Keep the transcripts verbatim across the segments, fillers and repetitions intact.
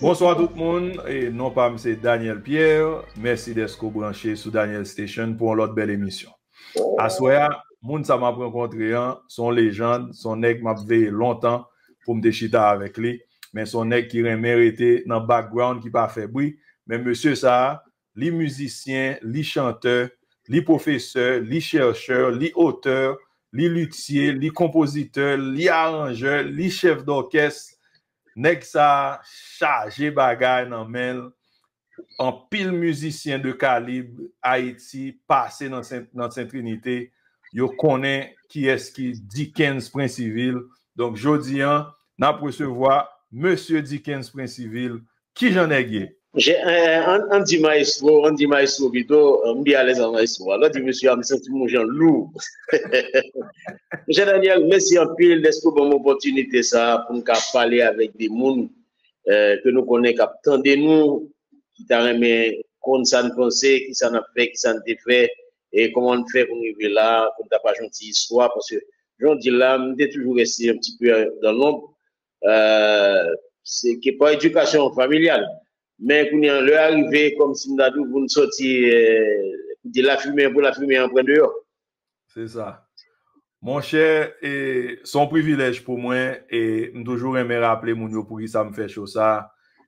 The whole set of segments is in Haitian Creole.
Bonswa tout moun, e non pa m se Daniel Pierre. Mèsi dèske w branche sou Daniel Station pou yon lòt bèl emisyon. Aswè a, moun sa m ap rankontre an, se yon lejann, se yon nèg m ap veye lontan pou m te chita avèk li. Men se yon nèg ki renmen rete nan background, ki pa fè bri. Men mesye sa a, li mizisyen, li chantè, li pwofesè, li chèchè, li otè, li litye, li konpozitè, li aranjè, li chèf dòkès. Nèg sa a chaje bagay nan men l. Anpil mizisyen de kalib Ayiti pase nan Sen, nan Sen Trinite, yo konnen kiyès ki Dickens Princiville. Donk, jodi a, n ap resevwa Mesye Dickens Princiville. Kijan nèg ye? Ann di maestro, ann di maestro pito, m byen alèz ak maestro. Alò, di mesye a, m santi m yon jan lou. Monchè Daniel, mèsi anpil dèske w ban m opòtinite sa a pou m ka pale avèk de moun eh, ke nou konnen k ap tande nou, ki ta renmen konn sa n panse, ki sa n ap fè, ki sa n te fè, e kòman n fè pou n rive la, pou n ta pa jwenn ti istwa, paske jan w di l la, m te toujou rete yon ti pe dan lonb, eh, se ke pa edikasyon familyal. Men kounye a, lè a rive, kòmsi m ta di w, pou n sòti, eh, pou di lafimen, pou lafimen an pran deyò. Se sa. Monchè, e, se yon privilèj pou mwen, e m toujou renmen raple moun yo poukisa m fè show sa a.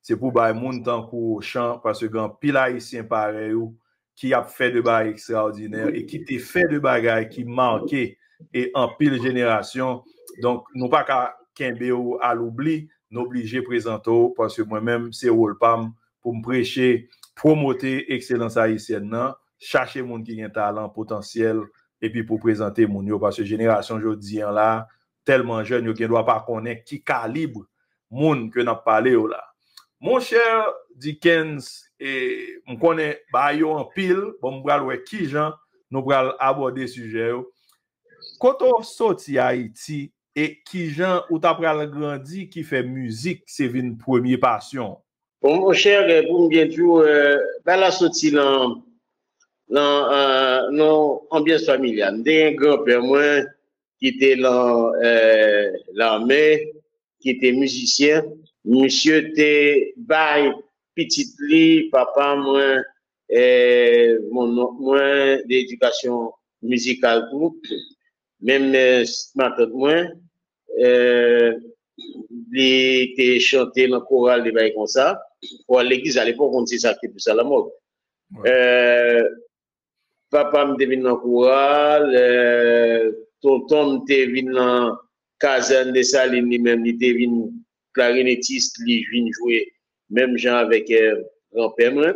Se pou bay moun tankou w chan, paske gen anpil Ayisyen parèy ou ki ap fè de bagay ekstraòdinè e ki te fè de bagay ki make e anpil jenerasyon. Donk, nou pa ka kenbe w a loubli, n oblije prezante w, paske mwen menm, se wòl pa m pou m preche, pwomote ekselans ayisyèn nan, chache moun ki gen talan, potansyèl, epi pou prezante moun yo, paske jenerasyon jodi an la, tèlman jèn, yo gen dwa pa konnen ki kalib moun ke n ap pale yo la. Monchè Dickens, e, m konnen bagay yo anpil, bon, m pral wè kijan nou pral abòde sijè yo. Kote w soti Ayiti e kijan ou ta pral grandi ki fè mizik se vin premye pasyon w? Bon, monchè, eh, pou m byen di w, eh, bagay la soti nan, nan, eh, nan anbyans familyal. M te gen granpè mwen ki te nan, eh, lame, ki te mizisyen. Misye te bay pitit li, papa mwen, eh, mon nonk mwen, de edikasyon mizikal tou. Menm, eh, matant mwen, eh, li te chante nan koral, de bagay konsa. Koral legliz, alepòk, on di sa ki plis alamòd. Wi. Eh, papa m te vin nan koral, eh, tonton m te vin nan kazèn Desalin, li menm, li te vin klarinetis, li vin jwe menm jan avèk, eh, granpè mwen.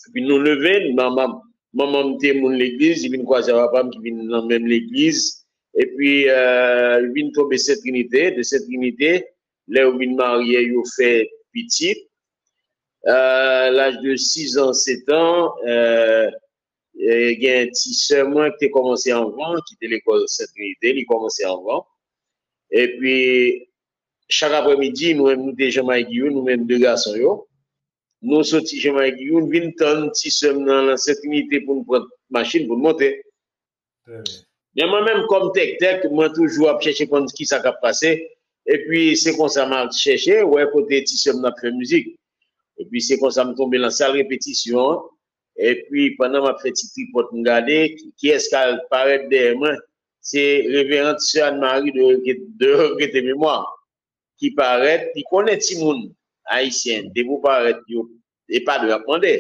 Epi nou leve, manman, manman m te moun legliz, li vin kwaze ak papa m ki vin nan menm legliz. Epi, eh, li vin tonbe Sent Trinite, de Sent Trinite, lè yo vin marye, yo fè pitit. Eh, laj de sis an, set an, eh, eh, gen ti sè mwen ki te kòmanse anvan, ki te lekòl Sent Trinite, li kòmanse anvan. Epi, chak aprèmidi, nou menm, nou te Jan Mayik Giyoun, nou menm de gason yo. Nou soti Jan Mayik Giyoun, vin tann ti sè m nan, nan Sent Trinite pou n pran machin, pou n monte. Trè byen. Men mwen menm, kòm tèktèk, mwen toujou ap chèche konn ki sa k ap pase. Epi, se konsa m al chèche, wè kote ti sè m nan ap fè mizik. Epi, se konsa m tonbe nan sal repetisyon an. Epi, pandan m ap fè ti tripòt, m gade, ki, kiyès k al parèt dèyè mwen? Se Reverand Sè Anne Marie de, de Regretter Mémoire ki parèt, li konnen timoun ayisyen, depi w parèt, yo, e pa dwe ap mande.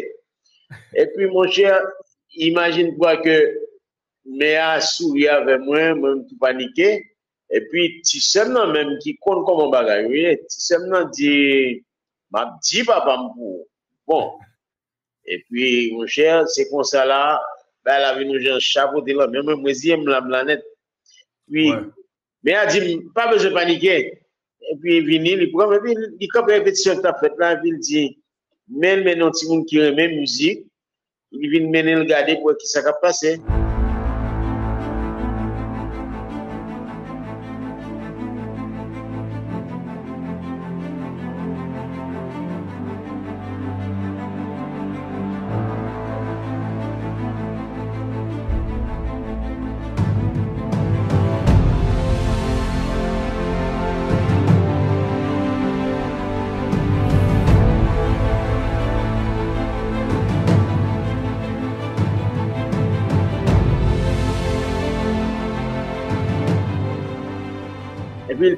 Epi, monchè, imajine twa ke mè a souri avè mwen, mwen tou panike. Epi, ti sè m nan menm ki konn kòman bagay yo ye, ti sè m nan di, "M ap di papa m pou ou." Bon, epi, monchè, se konsa la, bagay la vin yon jan chapote lan men mwen, mwen ziye m la, m la nèt. Epi, mè a di m, "Pa bezwen panike." Epi, vini, li pran m, epi, li kanpe repetisyon ki t ap fèt la, epi l di, "Men l mennen yon timoun ki renmen mizik." Li vin mennen l gade pou wè ki sa k ap pase.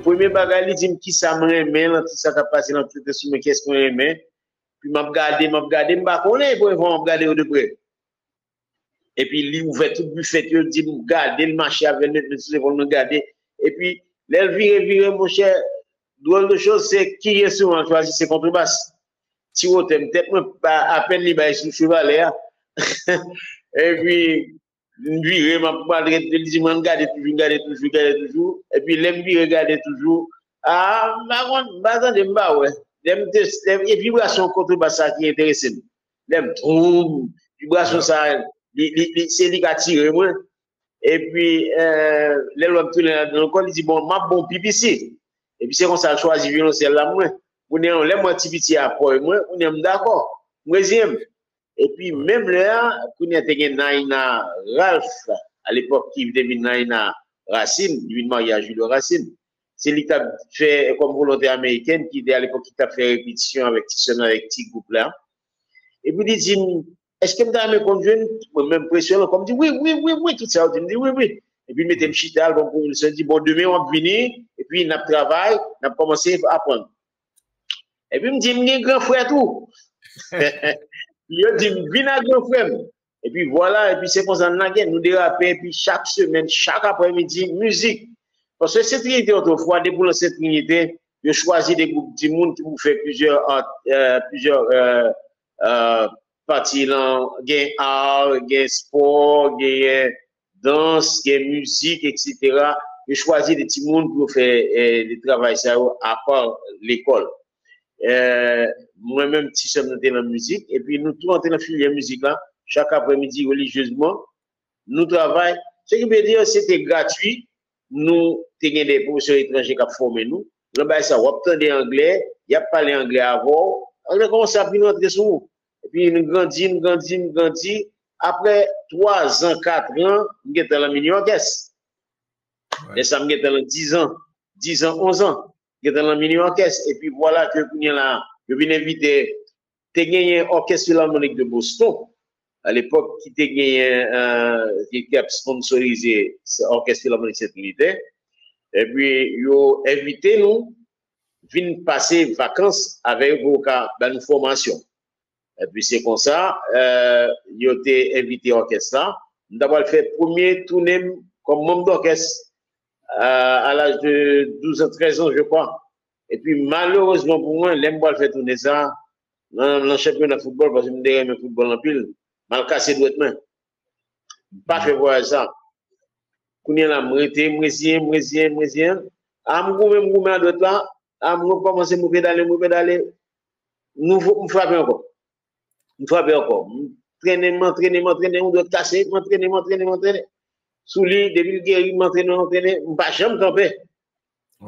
Premye bagay, li di m kisa m renmen lan tout sa k ap pase lan tout enstriman, kiyès mwen renmen. Epi m ap gade, m ap gade, m pa konnen, premye fwa m ap gade yo de prè. Epi li ouvè tout bifèt yo, di m gade, l mache avè l, met men sou zepòl mwen, gade. Epi lè l vire, vire, monchè, drôle de chose, se ki enstriman l chwazi, se kontrebas. Ti wotè m, tèt mwen, apèn li bay sou chevalè a. Epi m vire, m ap gade, li di m ann gade toujou, gade toujou, gade toujou. Epi lè m vire gade toujou, a, m pa konn, m pa tande, m pa wè. Lè m te, lè, e vibrasyon kontrebas sa ki enterese m. Lè m, toum, vibrasyon sa, li, li, li, se li k atire mwen. Epi, eh, lè l wè m tounen ladan l ankò, li di, bon, m ap ba w pi piti. Epi se konsa l chwazi vyolonsèl la mwen. Kounye a, lè m wè ti piti a pòy mwen, kounye a m dakò. M reziyen m. Epi menm lè a, kounye a te gen Naïna Ralph, alepòk ki te vin Naïna Racine, li vin marye a Julio Racine. Se li k t ap fè kòm volontè amerikèn, ki te alepòk ki t ap fè repetisyon avèk ti sè m, avèk ti gwoup la. Epi li di m, èske m ta renmen konn jwe? Mwen menm presyon l ankò, m di wi, wi, wi, wi, tout sa yo di, m di wi, wi. Epi l mete m chita, l ban m pwomosyon, l di, bon, demen w ap vini, epi n ap travay, n ap kòmanse aprann. Epi m di, m gen gran frè tou. Yo di m, vin ak gran frè m. Epi vwala, epi se konsa n lage, nou derape, epi chak semèn, chak aprèmidi, mizik. Paske Sent Trinite, otrefwa, depi w nan Sent Trinite, yo chwazi de gwoup timoun ki pou fè plizyè, eh, plizyè, eh, eh, pati lan, gen ar, gen spò, gen dans, gen mizik, etsetera. Yo chwazi de timoun pou yo fè, eh, de travay sa yo apa lekòl. Eh, mwen menm, ti sè m nan te nan mizik, epi nou tou antre nan filyè mizik la, chak aprèmidi, relijyezman, nou travay. Se ki vle di, se te gratui, nou te gen de pwofesè etranjè k ap fòme nou. Nan bagay sa, w ap tande anglè, y ap pale anglè avè w, anglè kòmanse ap vin rantre sou ou. Epi nou grandi, nou grandi, nou grandi. Apre twa zan, kat an, m gentan lan mini òkès. Lè sa, m gentan lan diz an, diz an, onz an. Gentan lan mini òkès. Epi vwala ke kounye a la, yo vin envite, te genyen Òkès Filarmonik de Boston, alepòk, ki te genyen, eh, ki, ki ap sponsorize Òkès Filarmonik Sent Trinite. Epi yo envite nou vin pase vakans avè yo pou yo ka ba nou fòmasyon. Epi se konsa, eh, yo te envite òkès la. M ta pral fè premye toune m kòm manm dòkès, eh, à l'âge de douze ans, treize ans, je crois. Epi malerezman pou mwen, lè m pral fè toune sa, nan, nan chanpyona foutbòl, paske m te renmen foutbòl anpil, m al kase dwèt mwen. M pa fè vwayaj sa. Kounye a la, m rete, m reziyen, m reziyen, m reziyen. A, m goumen, m goumen a dwèt la. A, m rekòmanse, m repedale, m repedale. Nouvo, m frape ankò. M frape ankò. M trennen, m antrene, m antrene, yon dwèt kase, m antrene, m antrene, m antrene. Sou li, depi l geri, m antrene, m antrene, m pa janm kanpe.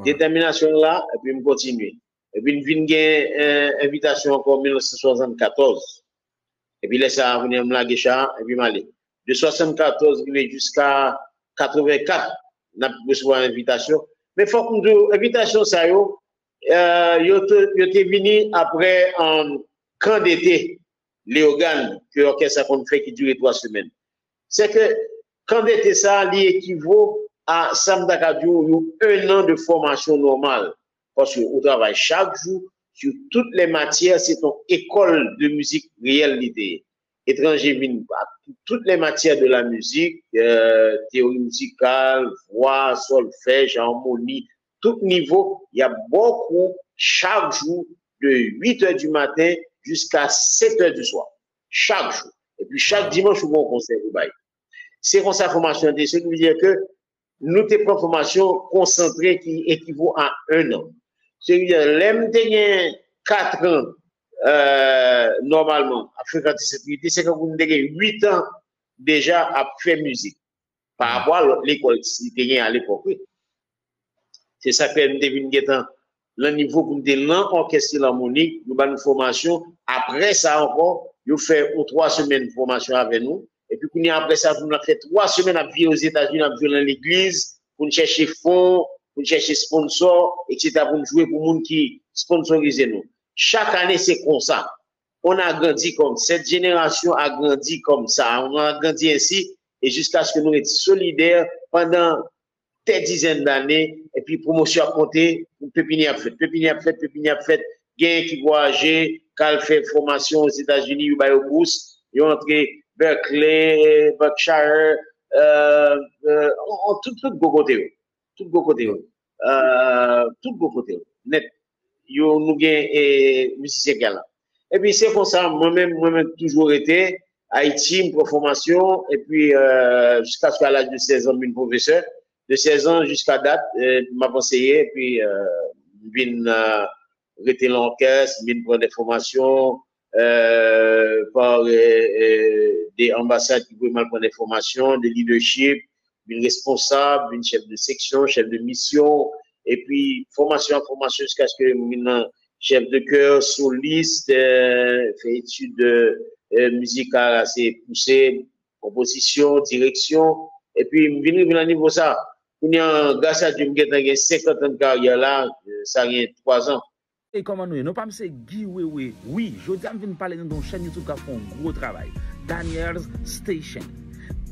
Detèminasyon la, epi m kontinye. Epi m vin gen, eh, envitasyon ankò an mil nèf san swasannkatòz. Epi lè sa a, kounye a, m lage cha a, epi m ale. De swasannkatòz rive jiska katrevenkat, n ap resevwa envitasyon. Men fòk m di w, envitasyon sa yo, eh, yo te, yo te vini apre, um, kan dete Leyogàn ke òkès la konn fè ki dire twa semèn. Se ke kan dete sa a, li ekivo a sa m ta ka di w, yon ennan de fòmasyon nòmal. Paske ou travay chak jou, sou tout lè matyè, se yon ekòl de mizik reyèl li te ye. Etranje vin ak tout lè matyè de la mizik, eh, teyori mizikal, vwa, sòlfèj, amoni, tout nivo, y ap ba w kou chak jou de uit è di maten jiska sèt è di swa. Chak jou. Epi chak dimanch, ou gen yon konsè pou bay. Se konsa fòmasyon an te ye. Se ki vle di ke nou te pran fòmasyon konsantre ki ekivo a ennan. Se ki vle di, lè m te gen katran, eh, nòmalman, ap frekante Sent Trinite, se kankou m te gen uit an deja ap fè mizik. Pa rapò a lòt lekòl ki te gen alepòk, wi. Se sa k fè m te vin gentan nan nivo pou m te nan òkès filarmonik, yo ba nou fòmasyon. Apre sa ankò, yo fè yon twa semèn fòmasyon avè nou. Epi kounye a, apre sa, nou ap fè twa semèn ap vire Ozetazini, ap jwe nan legliz, pou n chèche fon, pou n chèche sponsò, etsetera, pou n jwe pou moun ki sponsorize nou. Chak ane, se konsa. On a grandi comme, cette génération a grandi comme ça, on a grandi ainsi, et jusqu'à ce que nous restions solidaires pendant dè dizèn dane, epi pwomosyon ap monte, pepini ap fèt, pepini ap fèt, pepini ap fèt, genyen ki vwayaje, k al fè fòmasyon Ozetazini, yo ba yo bous, yo antre Berkeley, Berkshire, euh, euh, on, on, tout, tout gwo kote yo. Tout gwo kote yo. Euh, tout gwo kote yo. Nèt. Yo, nou gen, eh, mizisyen ki al la. Epi se konsa, mwen menm, mwen menm toujou rete Ayiti, m pran fòmasyon, epi, euh, jiskaske a laj de sèz an, m vin pwofesè. De sèz an jiska dat, eh, m ap anseye, epi, euh, m vin, euh, rete nan òkès, m vin pran de fòmasyon, euh, pa, euh, euh, de anbasad ki voye m al pran de fòmasyon, de leadership, vin responsab, vin chèf de seksyon, chèf de misyon, epi fòmasyon an fòmasyon jiskaske m vin nan chèf de kè, solis, euh, fè etid, euh, euh, mizikal ase pouse, konpozisyon, direksyon, epi m vin rive nan nivo sa. Kounye a, gras a Dye, m gentan gen senkant an de karyè la, euh, sa gen twa zan. E kòman nou ye? Non pa m se Guy Wewe. Wi, jodi a m vin pale nou de yon chèn YouTube k ap fè yon gwo travay. Daniel's Station.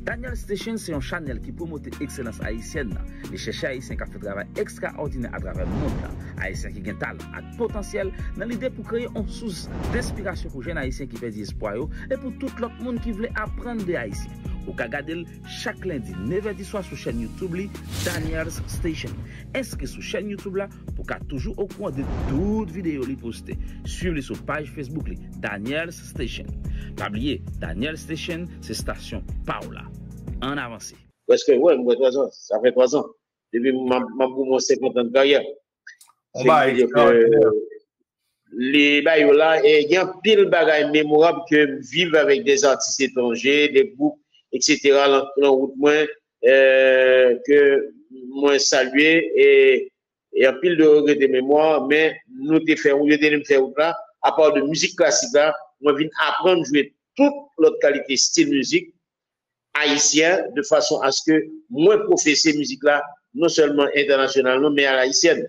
Daniel's Station se yon chanèl ki pwomote ekselans ayisyèn nan. Li chèche Ayisyen k ap fè travay ekstraòdinè atravè mond lan. Ayisyen ki gen talan ak potansyèl nan lide pou kreye yon sous denspirasyon pou jèn Ayisyen ki pèdi espwa yo e pou tout lòt moun ki vle aprann de Ayisyen. Ou ka gade l chak lendi, nevè di swa sou chèn YouTube li, Daniel's Station. Enskri sou chèn YouTube la pou w ka toujou okouran de tout videyo li poste. Swiv li sou paj Facebook li, Daniel's Station. Pa bliye, Daniel's Station se estasyon pa w la. Ann avanse. Prèske, wè, m wè twa zan. Sa fè twa zan. Depi m ap, m ap goumen senkant an de karyè. On bagay ekstraòdinè. Li ba yo la, e gen anpil bagay memorab ke m viv avèk de atis etranje, de gwoup, et cetera, lan, lan wout mwen, eh, ke mwen salye, e, e anpil de regrete memwa, men nou te fè, yo te vin fè wout la, apa de mizik klasik la, mwen vin aprann jwe tout lòt kalite stil mizik ayisyen, de fason aske mwen pwofese mizik la, non sèlman entènasyonalman, men alayisyèn.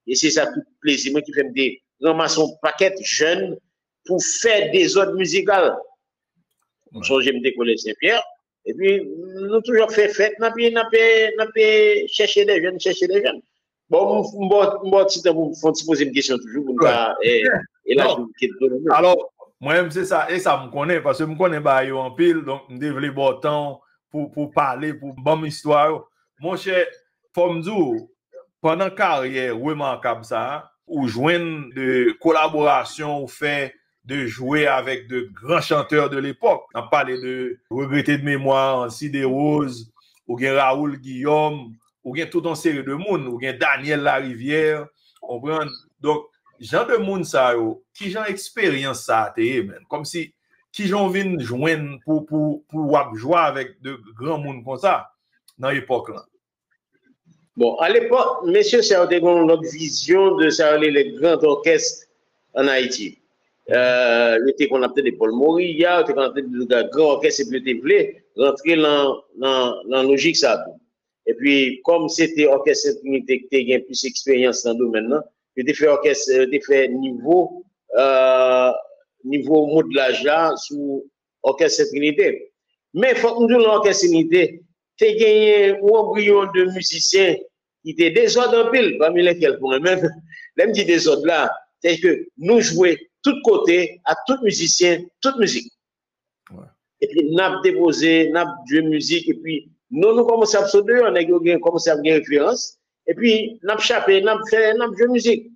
E se sa tout plezi mwen ki fè m te ranmase yon pakèt jèn pou fè dezòd mizikal. M sonje m te kolèj Sen Pyè, epi nou toujou ap fè fèt, n ap, n ap, n ap chèche de jèn, chèche de jèn. Bon, m, m ba w, m ba w ti tan pou m fè yon ti poze m kesyon toujou, pou m ka, eh, elaji kèk domen. Alò, mwen menm se sa, e sa m konnen, paske m konnen bagay yo anpil, donk m te vle ba w tan pou, pou pale, pou ban m istwa yo. Monchè, fò m di w, pandan karyè remakab sa a, ou jwenn de kolaborasyon ou fè, de jwe avèk de gran chantè de lepòk. N ap pale de, regrete de memwa, Ancy Desroses, ou gen Raoul Guillaume, ou gen tout yon seri de moun, ou gen Daniel Larivière, konprann? Donk, jan de moun sa yo, kijan eksperyans sa a te ye, menm? Kòmsi, kijan w vin jwenn pou, pou, pou w ap jwe avèk de granmoun konsa nan epòk lan? Bon, alepòk, mesye sa yo te gen yon lòt vizyon de sa yo rele le grand orchestre en Haïti. Euh, yo te konn ap tande Paul Moria, yo te konn ap tande de gran òkès, epi yo te vle rantre nan, nan, nan lojik sa tou. Epi, kòm se te òkès Sent Trinite ki te gen plis eksperyans nan domèn nan, yo te fè òkès, yo te fè nivo, euh, nivo modelaj la sou òkès Sent Trinite. Men fòk m di w, nan òkès Trinite, te genyen yon anbriyon de mizisyen ki te dezòd anpil, pami lèkèl mwen menm. Lè m di dezòd la, sètadi ke nou jwe tout kote, ak tout mizisyen, tout mizik. Epi n ap depoze, n ap jwe mizik, epi non nou kòmanse ap sot deyò, nèg yo gen, kòmanse ap gen referans, epi n ap chape, n ap fè, n ap jwe mizik.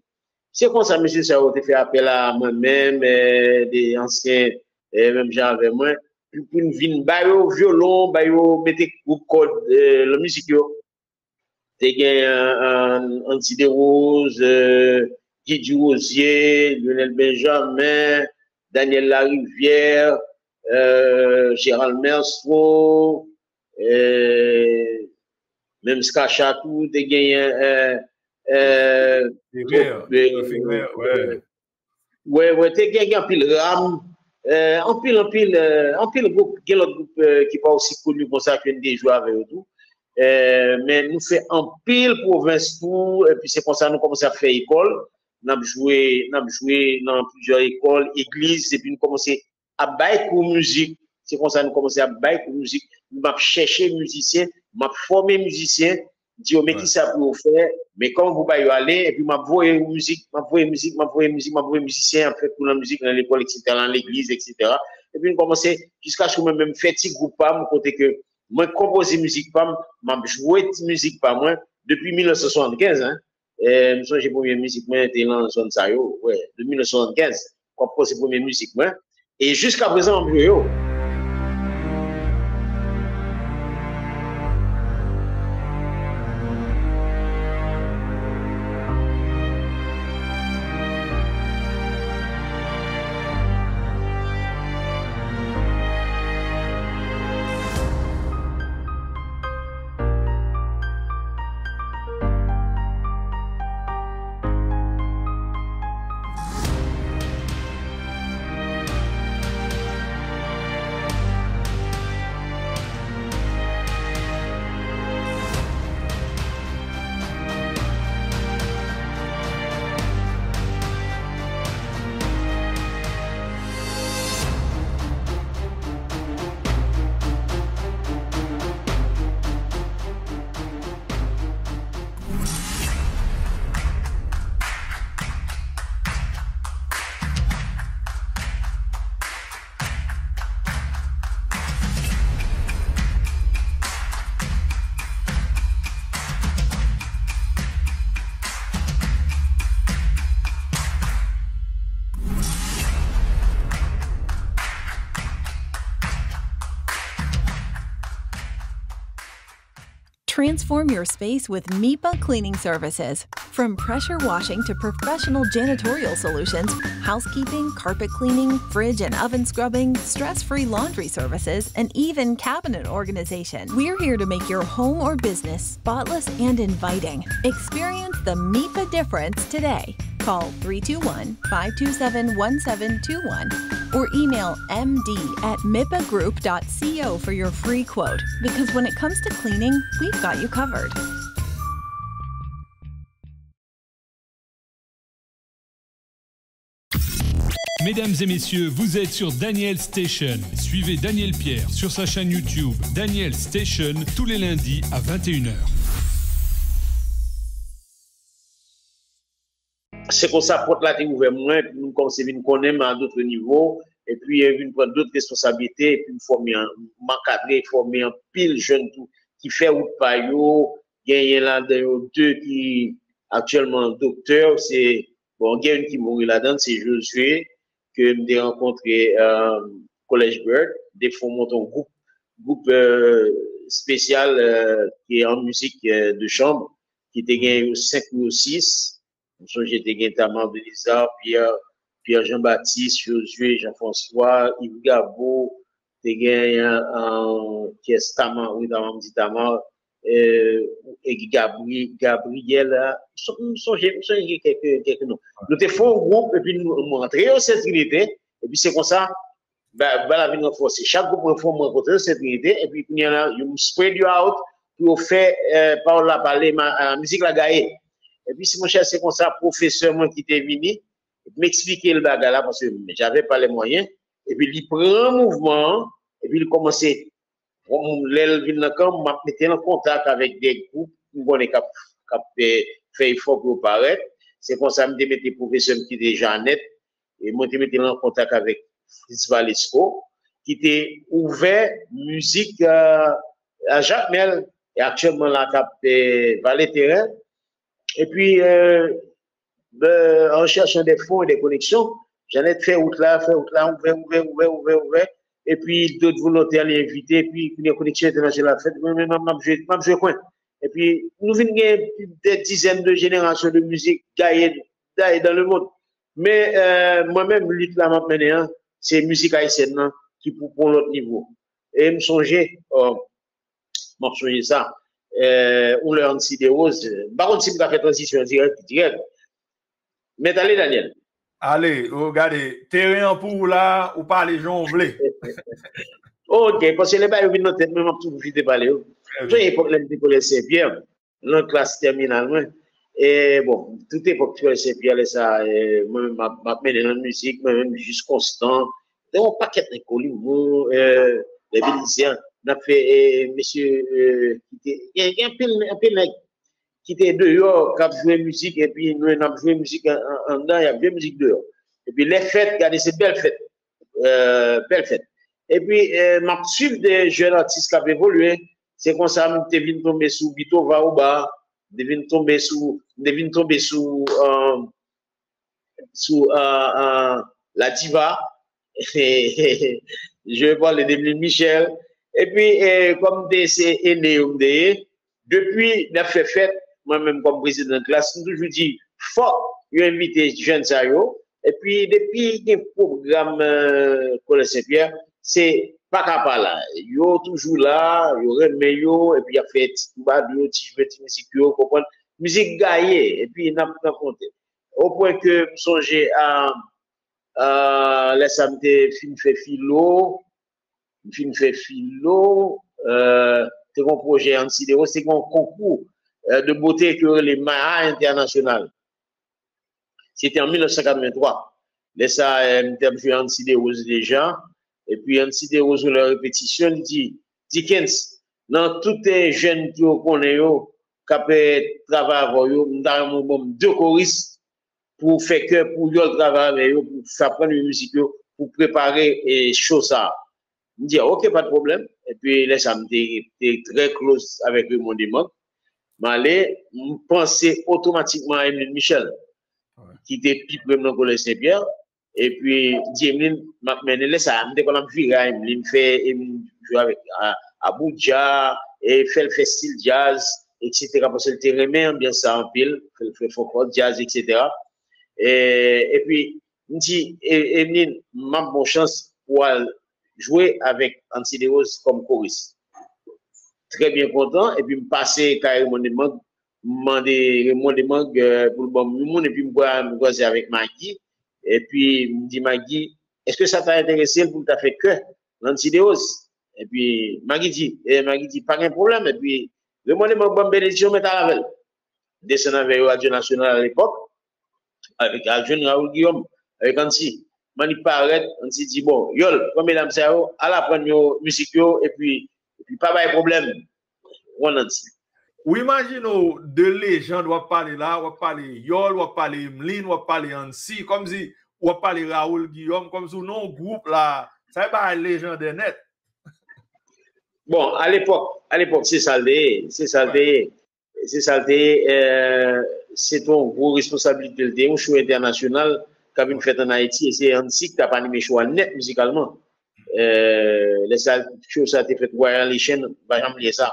Se konsa mesye sa yo te fè apèl a mwen menm, eh, de ansyen, eh, menm jan avè mwen, pou, pou n vin ba yo vyolon, ba yo mete gwoup kòd, eh, lan mizik yo. Te gen, eh, Ancy Desroses, eh, Guy Durosier, Lionel Benjamin, Daniel Larivière, eh, Gérald Merceau, eh, menm Skacha tou, te genyen, eh, eh, Ferrer, gwoup, eh, Ferrer, wè. Wè, wè, te gen, gen anpil ram, eh, anpil, anpil, eh, anpil gwoup, gen lòt gwoup, eh, ki pa osi koni konsa ke n te jwe avè yo tou. Eh, men nou fè anpil pwovens tou, epi se konsa nou kòmanse ap fè ekòl. N ap jwe, n ap jwe nan plizyè ekòl, egliz, epi nou kòmanse ap bay kou mizik. Se konsa nou kòmanse ap bay kou mizik. M ap chèche mizisyen, m ap fòme mizisyen, di yo, men kisa pou yo fè, men kòman pou bay yo ale, epi m ap voye mizik, m ap voye mizik, m ap voye mizik, m ap voye mizisyen, ap fè kou nan mizik, nan lekòl, etsetera, nan legliz, etsetera. Epi m kòmanse, jiskaske mwen menm fè ti gwoup pa m, kote ke mwen konpoze mizik pa m, m ap jwe ti mizik pa mwen, depi mil nèf san swasannkenz, en. E, m sonje premye mizik mwen te nan zòn sa yo, wè, de mil nèf san swasannkenz, k ap konpoze premye mizik mwen. E jiska prezan, m ap jwe yo. Transform your space with MIPA Cleaning Services. From pressure washing to professional janitorial solutions, housekeeping, carpet cleaning, fridge and oven scrubbing, stress-free laundry services, and even cabinet organization. We're here to make your home or business spotless and inviting. Experience the MIPA difference today. Call three two one, five two seven, one seven two one or email M D at mipagroup dot co for your free quote. Because when it comes to cleaning, we've got you covered. Mesdames et messieurs, vous êtes sur Daniel Station. Suivez Daniel Pierre sur sa chaîne YouTube Daniel Station tous les lundis à vingt et une heures. Se konsa pòt la te ouvè mwen, epi m kòmanse vin konnen m a dòt nivo, epi, eh, vin pran dòt responsablite, epi m fòme, an- m ankadre, fòme anpil jèn tou, ki fè wout pa yo, genyen ladan yo de ki aktyèlman doktè, se, bon, gen youn ki mouri ladan, se Josué, ke m te rankontre, eh, College Bird, de fwa monte yon gwoup, gwoup, eh, espesyal, eh, ki an mizik, eh, de chanm, ki te gen yo senk ou yo sis. M sonje te gen Tamar Belizar, Pierre, Pierre Jean-Baptiste, Josué, Jean-François, Yves Gabo, te gen, eh, kiyès, Tamar, wi, Tamar, m di Tamar, eh, e Gabri-, Gabriel, ah, m son-, m sonje, m sonje gen kèk, kèk non. Nou te fè yon gwoup, epi nou, nou antre yo Sent Trinite, epi se konsa, ba-, bagay la vin ranfòse. Chak gwoup mwen fè, mwen rankontre yo Sent Trinite, epi kounye a la, yo spread yo out pou yo fè, eh, pawòl la pale, ma-, ah, mizik la gaye. Epi, si monchè, se konsa, pwofesè mwen ki te vini, epi m eksplike l bagay la, paske j'avais pas les moyens, epi li pran mouvman an, epi li kòmanse, bon, lè l vin nan kan m, m ap mete l an kontak avèk de gwoup m konnen k ap, k ap, eh, fè efò pou yo parèt. Se konsa m te mete pwofesè m ki te Jeannette, e mwen te mete l an kontak avèk Fritz Valesco, ki te ouvè mizik, eh, a Jakmèl, e aktyèlman la k ap, eh, vale teren. Epi, eh, eh, en cherchant des fonds et des connexions, Jeannette fè wout la, fè wout la, ouvè, ouvè, ouvè, ouvè, ouvè. Epi dòt volontè li envite, epi kounye a koneksyon entènasyonal fèt, mwen menm m ap jwe, m ap jwe kwen. Epi nou vin gen des dizaines de générations de musique gaye, gaye dans le monde. Men, eh, mwen menm, lit la m ap mennen an, se mizik ayisyèn nan ki pou pran yon lòt nivo. E m sonje, oh, m ap sonje sa. Eh, yon lè Ansi Derose, m pa konn si m ka fè tranzisyon dirèk, dirèk. Mèt ale, Daniel. Ale, ou gade, teren an pou ou la, ou pale jan w vle. Ok, paske lè bagay yo vin nan tèt mwen, m ap tou pwofite pale yo. Trè byen. M sonje epòk lè m te kolèj Sen Pyè, nan klas tèminal mwen. E bon, tout epòk kolèj Sen Pyè, lè sa, e, mwen menm m ap, m ap mennen nan mizik, mwen menm, Jis Konstan. Te yon pakèt nèg, Kolimon, e, lè Belize, n ap fè, e, mesye, e, ki te, gen, gen anpil, anpil nèg ki te deyò, k ap jwe mizik, epi nou, n ap jwe mizik an- an- anndan, y ap jwe mizik deyò. Epi lè fèt, gade se bèl fèt, euh, bèl fèt. Epi, euh, m ap swiv de jèn atis k ap evolye. Se konsa m te vin tonbe sou Bitova Oba, m te vin tonbe sou, m te vin tonbe sou, euh, sou euh, euh, La Diva. Je vais parler de Emeline Michel. Epi, euh, kòm m te se ene yo m te ye, depi n ap fè fèt, mwen menm kòm prezidan klas, m toujou di, fòk yo envite jèn sa yo. Epi, depi gen pwogram euh, Kolèj Senpyè, se pa ka pa la. Yo toujou la, yo renmen yo, epi y ap fè ti twoubadou yo, ti jwe ti mizik yo, konprann? Mizik gaye, epi n ap rankontre. Opwen ke m sonje a, a lè sa m te fin fè filo, m fin fè filo, euh, te gen yon pwojè Ansi de Rose, te gen yon konkou euh, de bote ke yo rele Maha International. Se te an mil nèf san katrevenntwa. Lè sa, euh, m te ap jwe Ansi de Rose deja. Epi Ansi de Rose, lè repetisyon, li di, Dickens, nan tout euh, jèn ki yo konnen yo, k ap euh, travay avè w yo, m ta renmen w ban m de koris pou fè kè, pou Yòl travay avè yo, pou fè aprann yo mizik yo, pou prepare eh, show sa a. M di, ok, pa de pwoblèm. Epi lè sa, m te, te trè close avèk Raymond Demang. M ale, m panse otomatikman a Emeline Michel, ki te pi pre m nan Kolèj Senpyè. Epi, m di Emeline, m ap mennen lè sa a. M te konn ap vire a Emeline, fè Emeline jwe avèk a- Aboudja, e fè l fè stil djaz, etsetera. Paske l te renmen anbyans sa anpil, fè l fè fòkò, djaz, etsetera. E, epi, m di, e, Emeline, m ap ba w chans pou w al jwe avèk Ansi de Rose kòm koris. Trè byen kontan, epi m pase kay Raymond Demang, m mande Raymond Demang euh, pou l ban m yon moun, epi m kwa- m kwaze avèk Maggie, epi m di Maggie, èske sa ta enterese l pou l ta fè kè Ansi de Rose? Epi Maggie di, e Maggie di, pa gen pwoblèm, epi Raymond Demang ban m benediksyon, mwen t al avè l. Desann avè yo Radyo Nasyonal alepòk, avèk al jwenn Raoul Guillaume, avèk Ansi. Mannik parèt, Ansi di, bon, Yòl, pran medam sa yo, al aprann yo mizik yo, epi, epi pa bay pwoblèm. Ou konn Ansi. Ou imajine w de lejand w ap pale la, w ap pale Yòl, w ap pale Emeline, w ap pale Ansi, kòmsi w ap pale Raoul Guillaume, kòmsi w nan yon gwoup la. Sa e bagay lejandè nèt. Bon, alepòk, alepòk, se sa l te ye, se sa l te ye. Se sa l te ye, euh, se te yon gwo responsablite l te ye, yon show entènasyonal k ap vin fèt ann Ayiti, e se Ansi ki t ap anime show a nèt mizikalman. Euh, lè sa, show sa te fèt Royal Haitian, m pa janm bliye sa.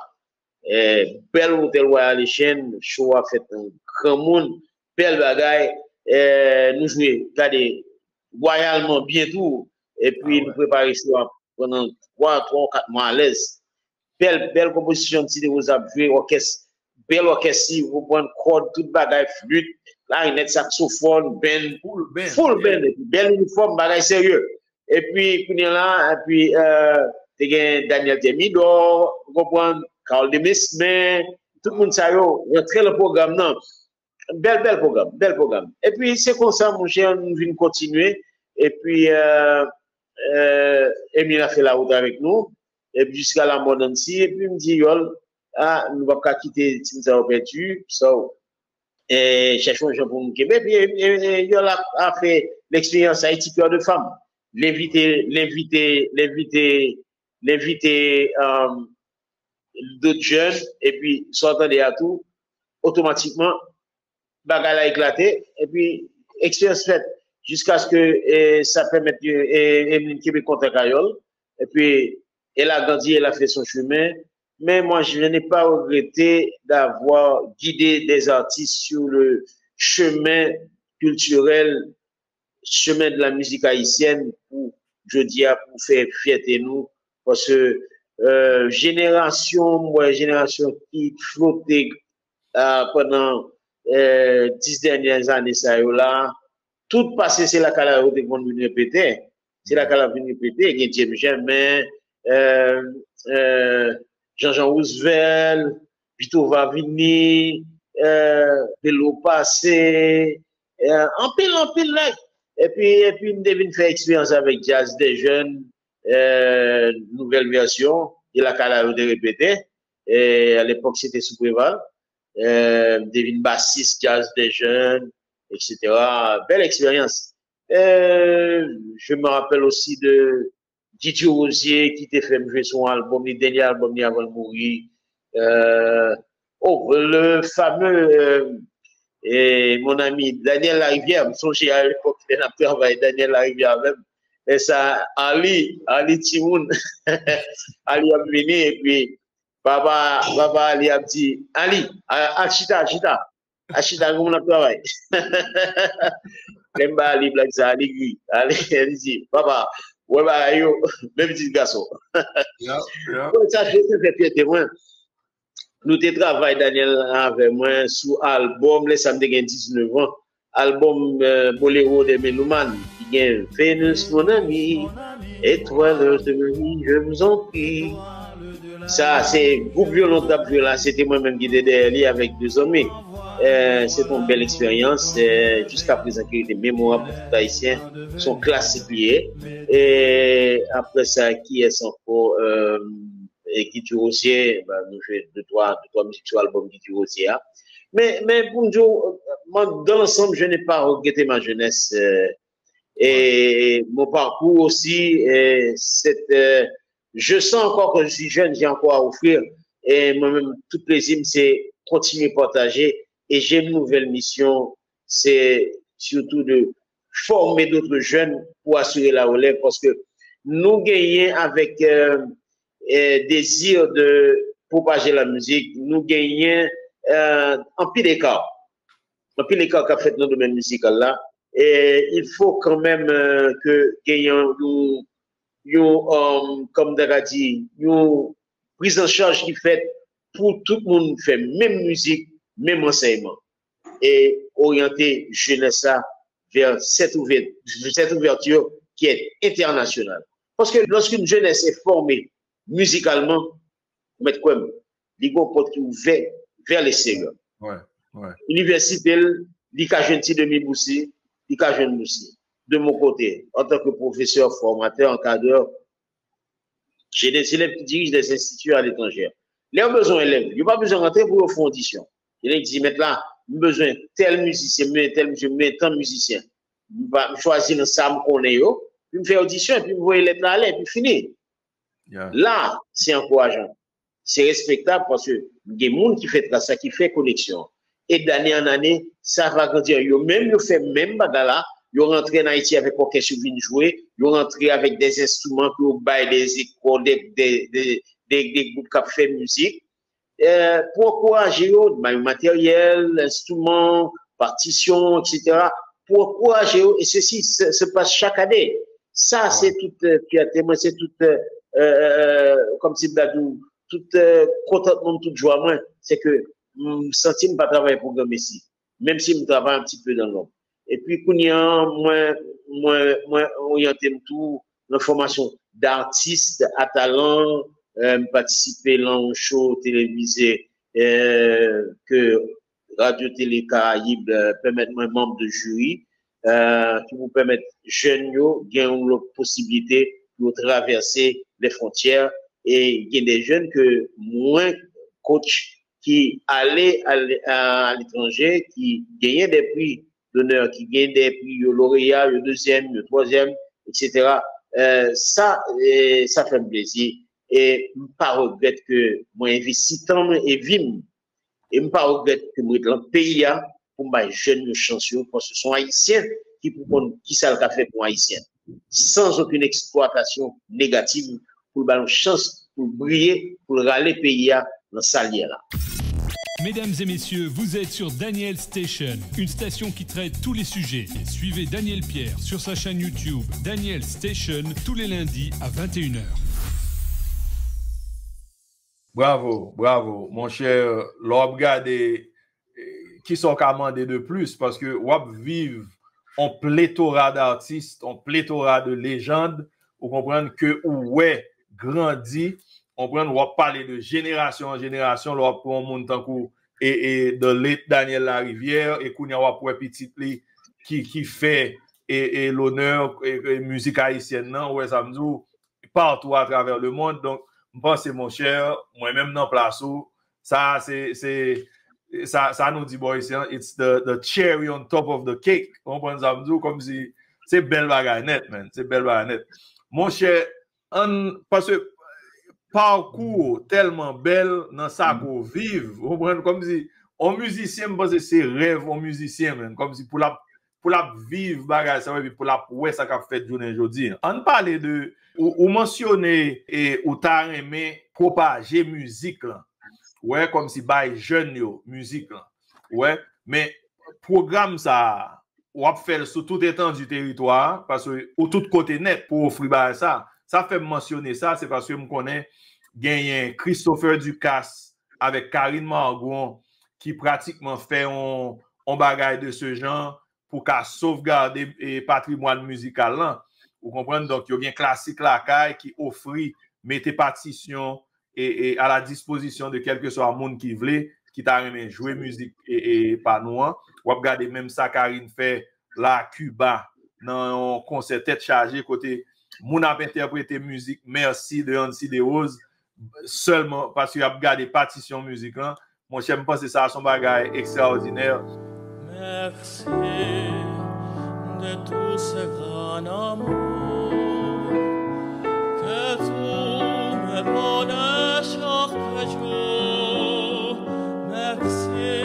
Euh, bèl otèl Royal Haitian, show a fèt an granmoun, bèl bagay, euh, nou jwe, gade, wayalman byen tou, epi nou prepare show a pandan twa, twa ou kat mwa alèz. Bèl, bèl konpozisyon Ti De Rose ap jwe, òkès, bèl òkès, si ou pran kòd, tout bagay, flit, klarinèt, saksofòn, band, full band, epi bèl inifòm, bagay serye. Epi, kounye a la, epi, euh, te gen Daniel Thermidor, ou konprann, Carl Demesmin, tout moun sa yo rantre nan pwogram nan. Bèl, bèl pwogram, bèl pwogram. Epi se konsa, monchè, nou vin kontinye. Epi, euh, euh, Emile a fè lawout avèk nou. Epi jiska lamò Nancy. Epi m di, Yòl, a, nou p ap ka kite timoun sa yo pèdi. So, eh, chèche yon jan pou nou kenbe. Epi, eh, eh, eh, Yòl a, a fè leksperyans Haïti Cœur de Femme. L envite, l envite, l envite, l envite, euh, dòt jèn, epi sa w tande a tou, otomatikman, bagay la eklate, epi eksperyans fèt, jiskaske, eh, sa pèmèt, eh, Emeline kenbe kontak a Yòl, epi elle a grandi, elle a fait son chemin, mais moi, je n'ai pas regretté d'avoir guidé des artistes sur le chemin culturel chemin de la musique haïtienne pou jodi a, pou fè fyète nou. Paske, euh, jenerasyon, m wè jenerasyon ki flote, euh, pandan, euh, dis dènyè ane sa yo la, tout pase se lakay la yo te konn vin repete. Se lakay la vin repete, gen James Germain, euh, euh, Jean-Jean Roosevelt, Vito Vavini, euh, Belo Pase, euh, anpil, anpil nèg. Epi, epi m te vin fè eksperyans avèk Jazz des Jeunes, euh, nouvèl vèsyon, e lakay la yo te repete. E alepòk, se te sou Preval. euh, m te vin basis Jazz des Jeunes, et cetera. Bèl eksperyans. Euh, je me rappelle aussi de Guy Durosier ki te fè m jwe sou yon albòm li, dènye albòm li avan l mouri. Euh, oh, le fameux euh, et mon ami Daniel Larivière, m sonje a lepòk lè n ap travay, Daniel Larivière avè m. E sa, Ali, Ali Timoun, Ali ap vini, epi papa, papa Ali ap di, Ali, a, a chita, chita, a chita, nou ap travay. Lè m ba Ali blag sa, Ali ri, Ali, li di, papa, wè bagay yo, men pitit gason. Bon, sa, se, se fè fyète mwen. Nou te travay, Daniel avè mwen, sou albòm, lè sa m te gen diznèf an, albòm euh, Bolero des Mélomanes, ki gen Vénus, mon ami, étoile de ma vie, je vous en prie. Sa, se gwoup vyolon k t ap jwe la, se te mwen menm ki te dèyè li avèk de zanmi. Euh, se te yon bèl eksperyans, euh, jiska prezan ki rete memorab pou tout Ayisyen, se yon klasik li ye. E apre sa, kiyès ankò? Euh, e Guy Durosier, ben, nou jwe de twa, de twa mizik sou albòm Guy Durosier a. Men, men pou m di w, dans l'ensemble, je n'ai pas regretté ma jeunesse. Euh, et mon parcours aussi, euh, c'est, euh, je sens encore que je suis jeune, j'ai encore à offrir. Et moi-même, tout plaisir, c'est continuer à partager. Et j'ai une nouvelle mission, c'est surtout de former d'autres jeunes pour assurer la relève. Parce que nou genyen avèk euh, euh, désir de propager la musique, nou genyen euh, anpil eka. Anpil eka k ap fèt nan domèn mizikal la. Et il faut quand même euh, que genyen yon, yon euh, kòm ta ka di, yon priz an chaj ki fèt pou tout moun fè menm mizik, menm ansèyman. E oryante jenès la vers cette, ouvert, cette ouverture qui est internationale. Parce que lorsqu'une jeunesse est formée musicalement, ou mèt kwè m, li gon pòt ki ouvè vers l'extérieur. Ouais, ouais. Inivèsite l, li ka jwenn ti demi bouse, li ka jwenn bouse. De mon côté, en tant que professeur, formateur, encadreur, j'ai des élèves qui dirigent des instituts à l'étranger. Lè yo bezwen elèv, yo pa bezwen rantre pou yo fè odisyon. Yo nèk di, mèt la, m bezwen tèl mizisyen, m bezwen tèl mizisyen, m bezwen tan mizisyen. M chwazi nan sa m konnen yo, epi m fè odisyon, epi m voye lèt la ale, epi fini. Yeah. La, se ankourajan. Se respektab paske gen moun ki fè tras la, ki fè koneksyon. E dane an ane, sa va grandi. Yo menm, yo fè menm bagay la, yo rantre an Ayiti avèk òkès yo vin jwe, yo rantre avèk de enstriman ke yo bay de zekò, de, de, de, de, de gwoup k ap fè mizik. Eh, pou ankouraje yo, bay yo materyèl, enstriman, patisyon, et cetera. Pou ankouraje yo, e sesi se, se pas chak ane. Sa, se tout eh, fyète mwen, se tout eh, eh, eh, kòm si m ta di w, tout eh, kontantman m, tout jwa mwen, se ke m santi m pa travay pou granmesi, menm si m travay un petit peu dans l'ombre. Epi kounye a, mwen, mwen, mwen oryante m tou nan fòmasyon d'atis a talan, eh, m patisipe lan yon show televize eh, ke Radio Télé Caraïbe eh, pèmèt mwen manm de jiri, eh, ki pou pèmèt jèn yo gen yon lòt posiblite pou yo travèse lè fwontyè. E gen de jèn ke mwen coach ki ale a, a, a letranje, ki genyen de pri d'honneur, ki gen de pri yo loreya, yo dezyèm, yo twazyèm, et cetera. Eh, sa, eh, sa fè m plezi. E m pa regrèt ke mwen envesti tan mwen e vi m. E m pa regrèt ke m ret lan peyi a pou m bay jèn yo chans yo, paske se yon Ayisyen ki pou konn kisa l ka fè pou yon Ayisyen. Sans aucune exploitation négative, pou l ba l yon chans pou l briye, pou l rale peyi a nan sa l ye la. Mesdames et messieurs, vous êtes sur Daniel Station, une station qui traite tous les sujets. Suivez Daniel Pierre sur sa chaîne YouTube, Daniel Station, tous les lundis à vingt et une heures. Bravo, bravo, monchè, lè w ap gade eh, kisa w ka mande de plis, paske w ap viv on pletora d'atis, on pletora de lejand, ou konprann, ke ou wè grandi, ou konprann, w ap pale de jenerasyon an jenerasyon, lè w ap pran yon moun tankou e, e, the late Daniel Larivière, e kounye a w ap wè pitit li ki, ki fè e, e, lonè e, e, mizik ayisyèn nan, ou wè sa m di w, patou atravè lemonn. Donk, m panse, monchè, mwen menm nan plas ou, sa se, se, sa, sa nou di bò isi an, it's the, the cherry on top of the cake. Ou konprann sa m di w? Kòmsi se bèl bagay nèt, man. Se bèl bagay nèt. Monchè, ann, paske pakou w tèlman bèl nan sa ke w viv. Ou konprann? Kòmsi, on mizisyen, m panse se rèv on mizisyen, man. Kòmsi pou l ap, pou l ap viv bagay sa yo, epi pou l ap wè sa k ap fèt jounen jodi a. Ann pale de, ou, ou mansyone, e, ou ta renmen pwopaje mizik lan. Wè, kòmsi bay jèn yo, mizik lan. Wè, men pwogram sa a, w ap fè l sou tout etandi teritwa a, paske ou tout kote nèt pou ofri bagay sa. Sa fè m mansyone sa, se paske m konnen genyen Christopher Ducasse avèk Karine Margon ki pratikman fè on, on bagay de se jan pou ka sovgade, e, patrimwàn mizikal lan. Ou konprann? Donk, yo gen Klasik Lakay ki ofri, mete patisyon e, e, a la dispozisyon de kèlkeswa moun ki vle, ki ta renmen jwe mizik, e, e, pa nou an. W ap gade menm sa Karine fè la Kiba, nan yon konsè tèt chaje, kote moun ap entèprete mizik Mèsi de Ancy Desroses, sèlman paske y ap gade patisyon mizik lan. Monchè, m panse sa se yon bagay ekstraòdinè. Merci de tout ce grand amour que tu me donnes chaque jour. Merci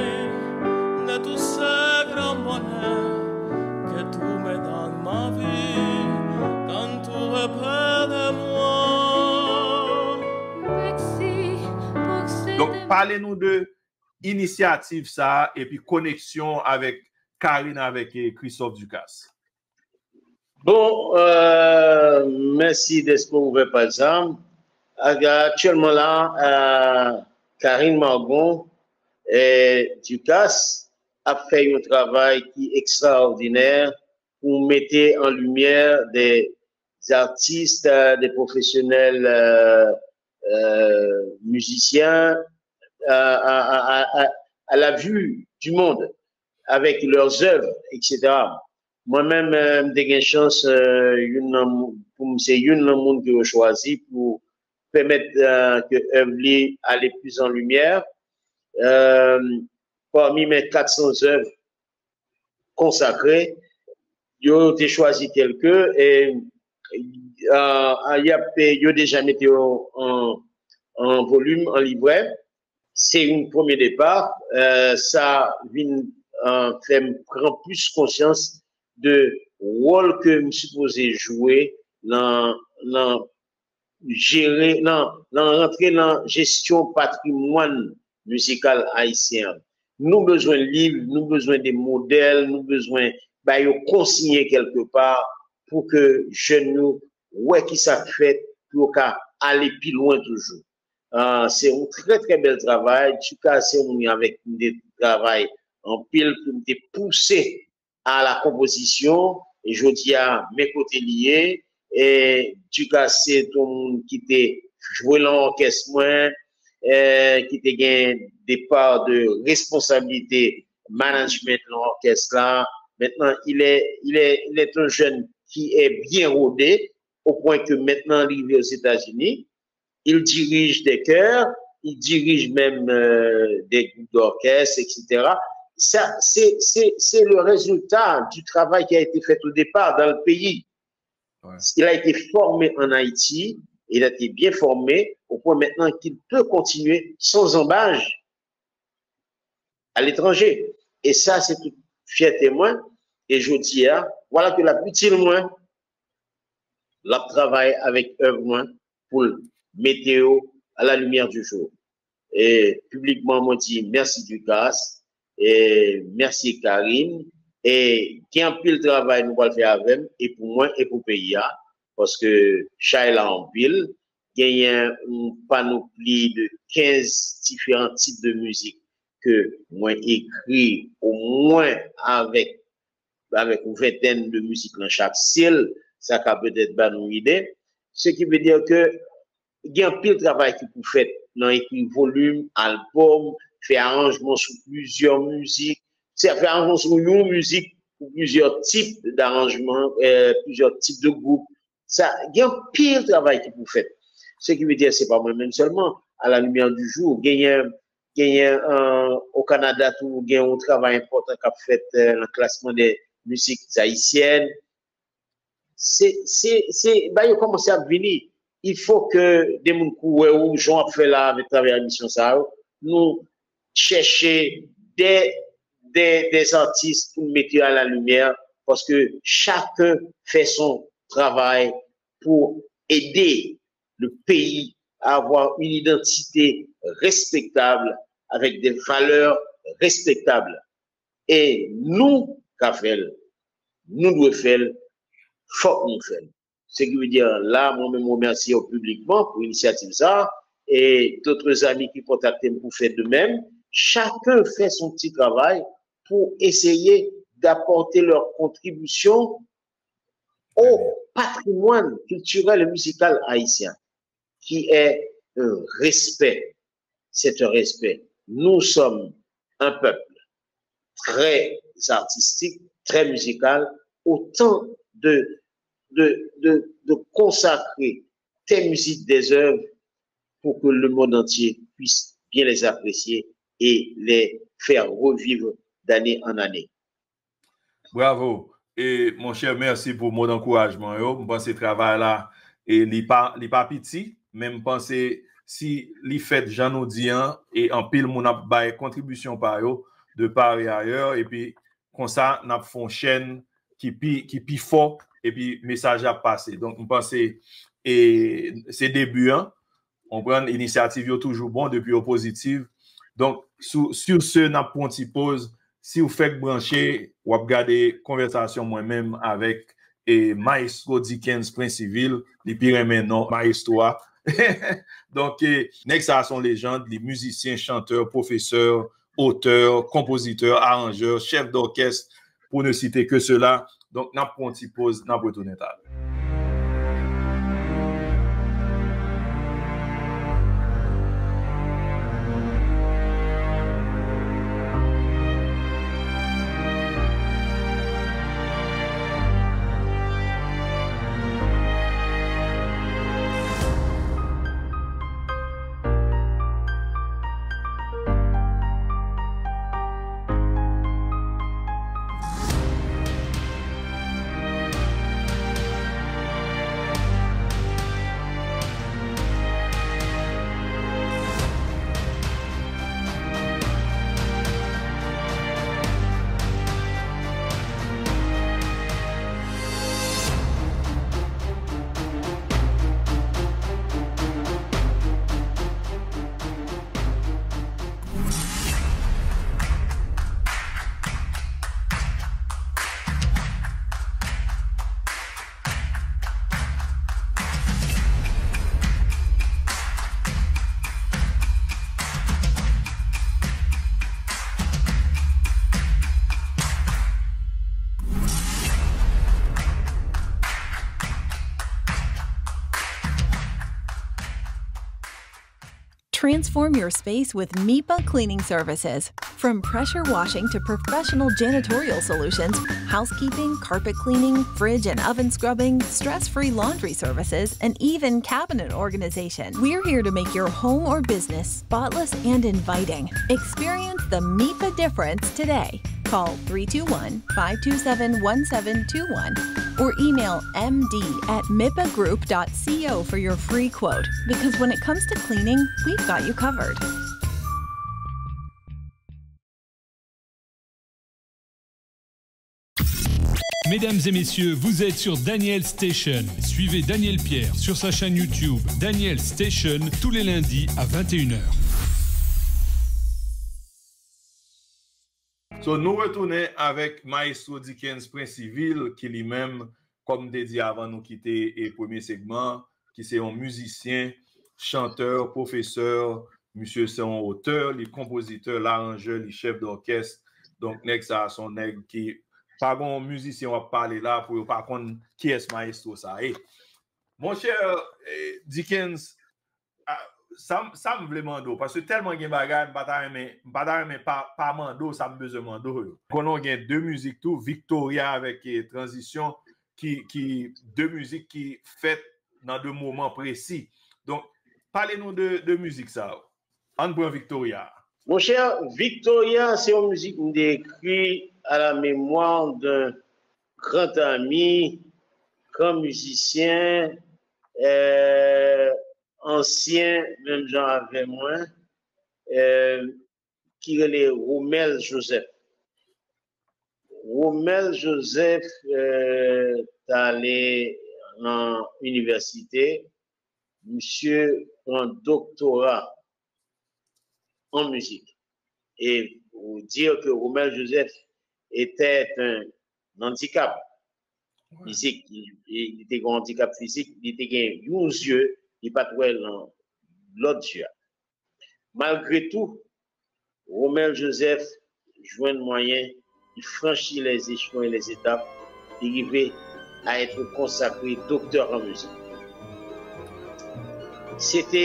de tous ces grands bonheurs que tu me donnes ma vie quand tu es près de moi. Donk, pale nou de inisyativ sa a epi koneksyon avèk Karine avèk, eh, Christophe Ducasse. Bon, euh, mèsi dèske w ouvè paj sa. Ak, aktyèlman la, euh, Karine Margon e Ducasse ap fè yon travay ki ekstraòdinè pou mete an limyè de artistes, euh, des professionnels, euh, euh, musiciens, euh, à, à, à, à la vue du monde, avec leurs œuvres, et cetera. Mwen menm, euh, m te gen chans, euh, youn nan mou- pou m se youn nan moun ke yo chwazi pou pèmèt, euh, ke èv li ale plis an limyè. Euh, parmi mes quatre cents œuvres consacrées, yo te chwazi kèlke, e, euh, y ap, yo deja mete yo an, an volim, an livrè. Se yon premye depa. Euh, sa vin, euh, fè m pran plis konsyans de wòl ke m sipoze jwe nan, nan jere, nan, nan rantre nan jesyon patrimwàn mizikal ayisyen an. Nou bezwen liv, nou bezwen de modèl, nou bezwen ba yo konsiyen kèlke pa pou ke jèn yo wè ki sa k fèt, pou yo ka ale pi lwen toujou. Ah, se yon trè, trè bèl travay. Ducasse se yon moun avèk m te travay anpil, pou m te pouse à la composition, e jodi a, men kote li ye. E Ducasse se yon moun ki te jwe lan òkès mwen, e ki te gen de pa de responsablite management lan òkès la. Maintenant, il est, il est, il est un jeune qui est bien rodé, au point que maintenant, il vit aux États-Unis. Il dirige des chœurs, il dirige même, euh, des groupes d'orchestre, et cetera. Ça, c'est, c'est, c'est le résultat du travail qui a été fait au départ dans le pays. Ouais. Il a été formé en Haïti, il a été bien formé, au point maintenant qu'il peut continuer sans embâche à l'étranger. E sa, se tout fyète mwen. E jodi a, vwala ke l ap itil mwen, l ap travay avèk èv mwen pou l mete yo à la lumière du jour. E piblikman, mwen di mèsi Ducasse, e mèsi Karine, e gen anpil travay nou pral fè avè m, e pou mwen, e pou peyi a, paske chay la anpil, genyen yon panopli de kenz diferan tip de mizik ke mwen ekri omwen avèk, avèk yon ventèn de mizik nan chak stil, sa ka petèt ba nou ide. Ce qui veut dire que gen anpil travay ki pou fèt nan ekri volim, albòm, fè aranjman sou plizyè mizik, se fè aranjman sou yon mizik pou plizyè tip d'aranjman, euh, plizyè tip de gwoup. Sa, gen anpil travay ki pou fèt. Ce qui veut dire, se pa mwen menm sèlman. À la lumière du jour, genyen genyen, euh, o Kanada tou, gen yon travay enpòtan k ap fèt, euh, nan klasman de mizik ayisyèn. Se, se, se, ba yo kòmanse ap vini. Il faut que de moun kou wè ou, jan w ap fè la avèk travay emisyon sa yo, nou chèche de, de, des artistes pou n mete à la lumière, paske chacun fait son travail pour aider le pays à avoir une identité respectable, avec des valeurs respectables. E nou ka fè l, nou dwe fè l, fòk nou fè l. Se ki vle di, la, mwen menm, mwen remèsye yo piblikman pou inisyativ sa, e d'autres amis ki kontakte m pou fè de même. Chacun fait son petit travail pour essayer d'apporter leur contribution au patrimoine culturel et musical haïtien, qui est un respect. C'est un respect. Nous sommes un peuple très artistique, très musical, autant de, de, de, de consacrer tes musiques, des œuvres pour que le monde entier puisse bien les apprécier et les faire revivre d'année en année. Bravo. E, monchè, mèsi pou mo dankourajman yo. M panse travay la, e li pa, li pa piti, men m panse si li fèt jan nou di an, e anpil moun ap bay kontribisyon pa yo de par et ailleurs, epi konsa n ap fè yon chèn ki pi, ki pi fò, epi mesaj la ap pase. Donk, m panse, e, se debi an, Konprann, inisyativ yo toujou bon depi yo pozitiv. Donk, sou, sur ce, n ap pran yon ti poz. Si w fèk branche, w ap gade konvèsasyon mwen menm avèk, e, Maestro Dickens Princivil, li pi renmen non Maestro a. Donk, e, nèg sa a se yon lejand, li mizisyen, chantè, pwofesè, otè, konpozitè, aranjè, chèf dòkès, pour ne citer que cela. Donk, n ap pran yon ti poz, n ap retounen talè. Transform your space with MEPA Cleaning Services. From pressure washing to professional janitorial solutions, housekeeping, carpet cleaning, fridge and oven scrubbing, stress-free laundry services, and even cabinet organization. We're here to make your home or business spotless and inviting. Experience the MEPA difference today. Call three two one, five two seven, one seven two one or email M D at mipagroup dot co for your free quote. Because when it comes to cleaning, we've got you covered. Mesdames et messieurs, vous êtes sur Daniel Station. Suivez Daniel Pierre sur sa chaîne YouTube, Daniel Station, tous les lundis à vingt et une heures. So, nou retounen avèk Maestro Dickens Princivil, ki li menm, kòm m te di avan nou kite e premye segman, ki se yon mizisyen, chantè, pwofesè, misye se yon otè, li konpozitè, laranjè, li chèf dòkès. Donk, nèg sa a se yon nèg ki pa gon mizisyen w ap pale la pou yo pa konn kiyès Maestro sa ye. Monchè, eh, Dickens, ah, sa, sa m vle mande w, paske tèlman gen bagay, m pa ta renmen, m pa ta renmen pa, pa mande w sa m bezwen mande w yo. Konnen w gen de mizik tou, Victoria avèk, eh, Tranzisyon, ki, ki de mizik ki fèt nan de moman presi. Donk, pale nou de, de mizik sa yo. Ann pran Victoria. Mon cher, Victoria, se yon mizik m te ekri à la mémoire d'un grand ami, gran mizisyen, euh, ansyen, menm jan avè mwen, euh, ki rele Romel Joseph. Romel Joseph euh, t ale nan inivèsite, misye pran doktora an mizik. Et pour dire que Romel Joseph était un handicap physique, li te gen yon andikap fizik, li te gen yon zye, li pa t wè nan lòt zye a. Malgre tou, Romel Joseph jwenn mwayen, li franchi les échelons et les étapes, li rive à être consacré docteur en musique. Se te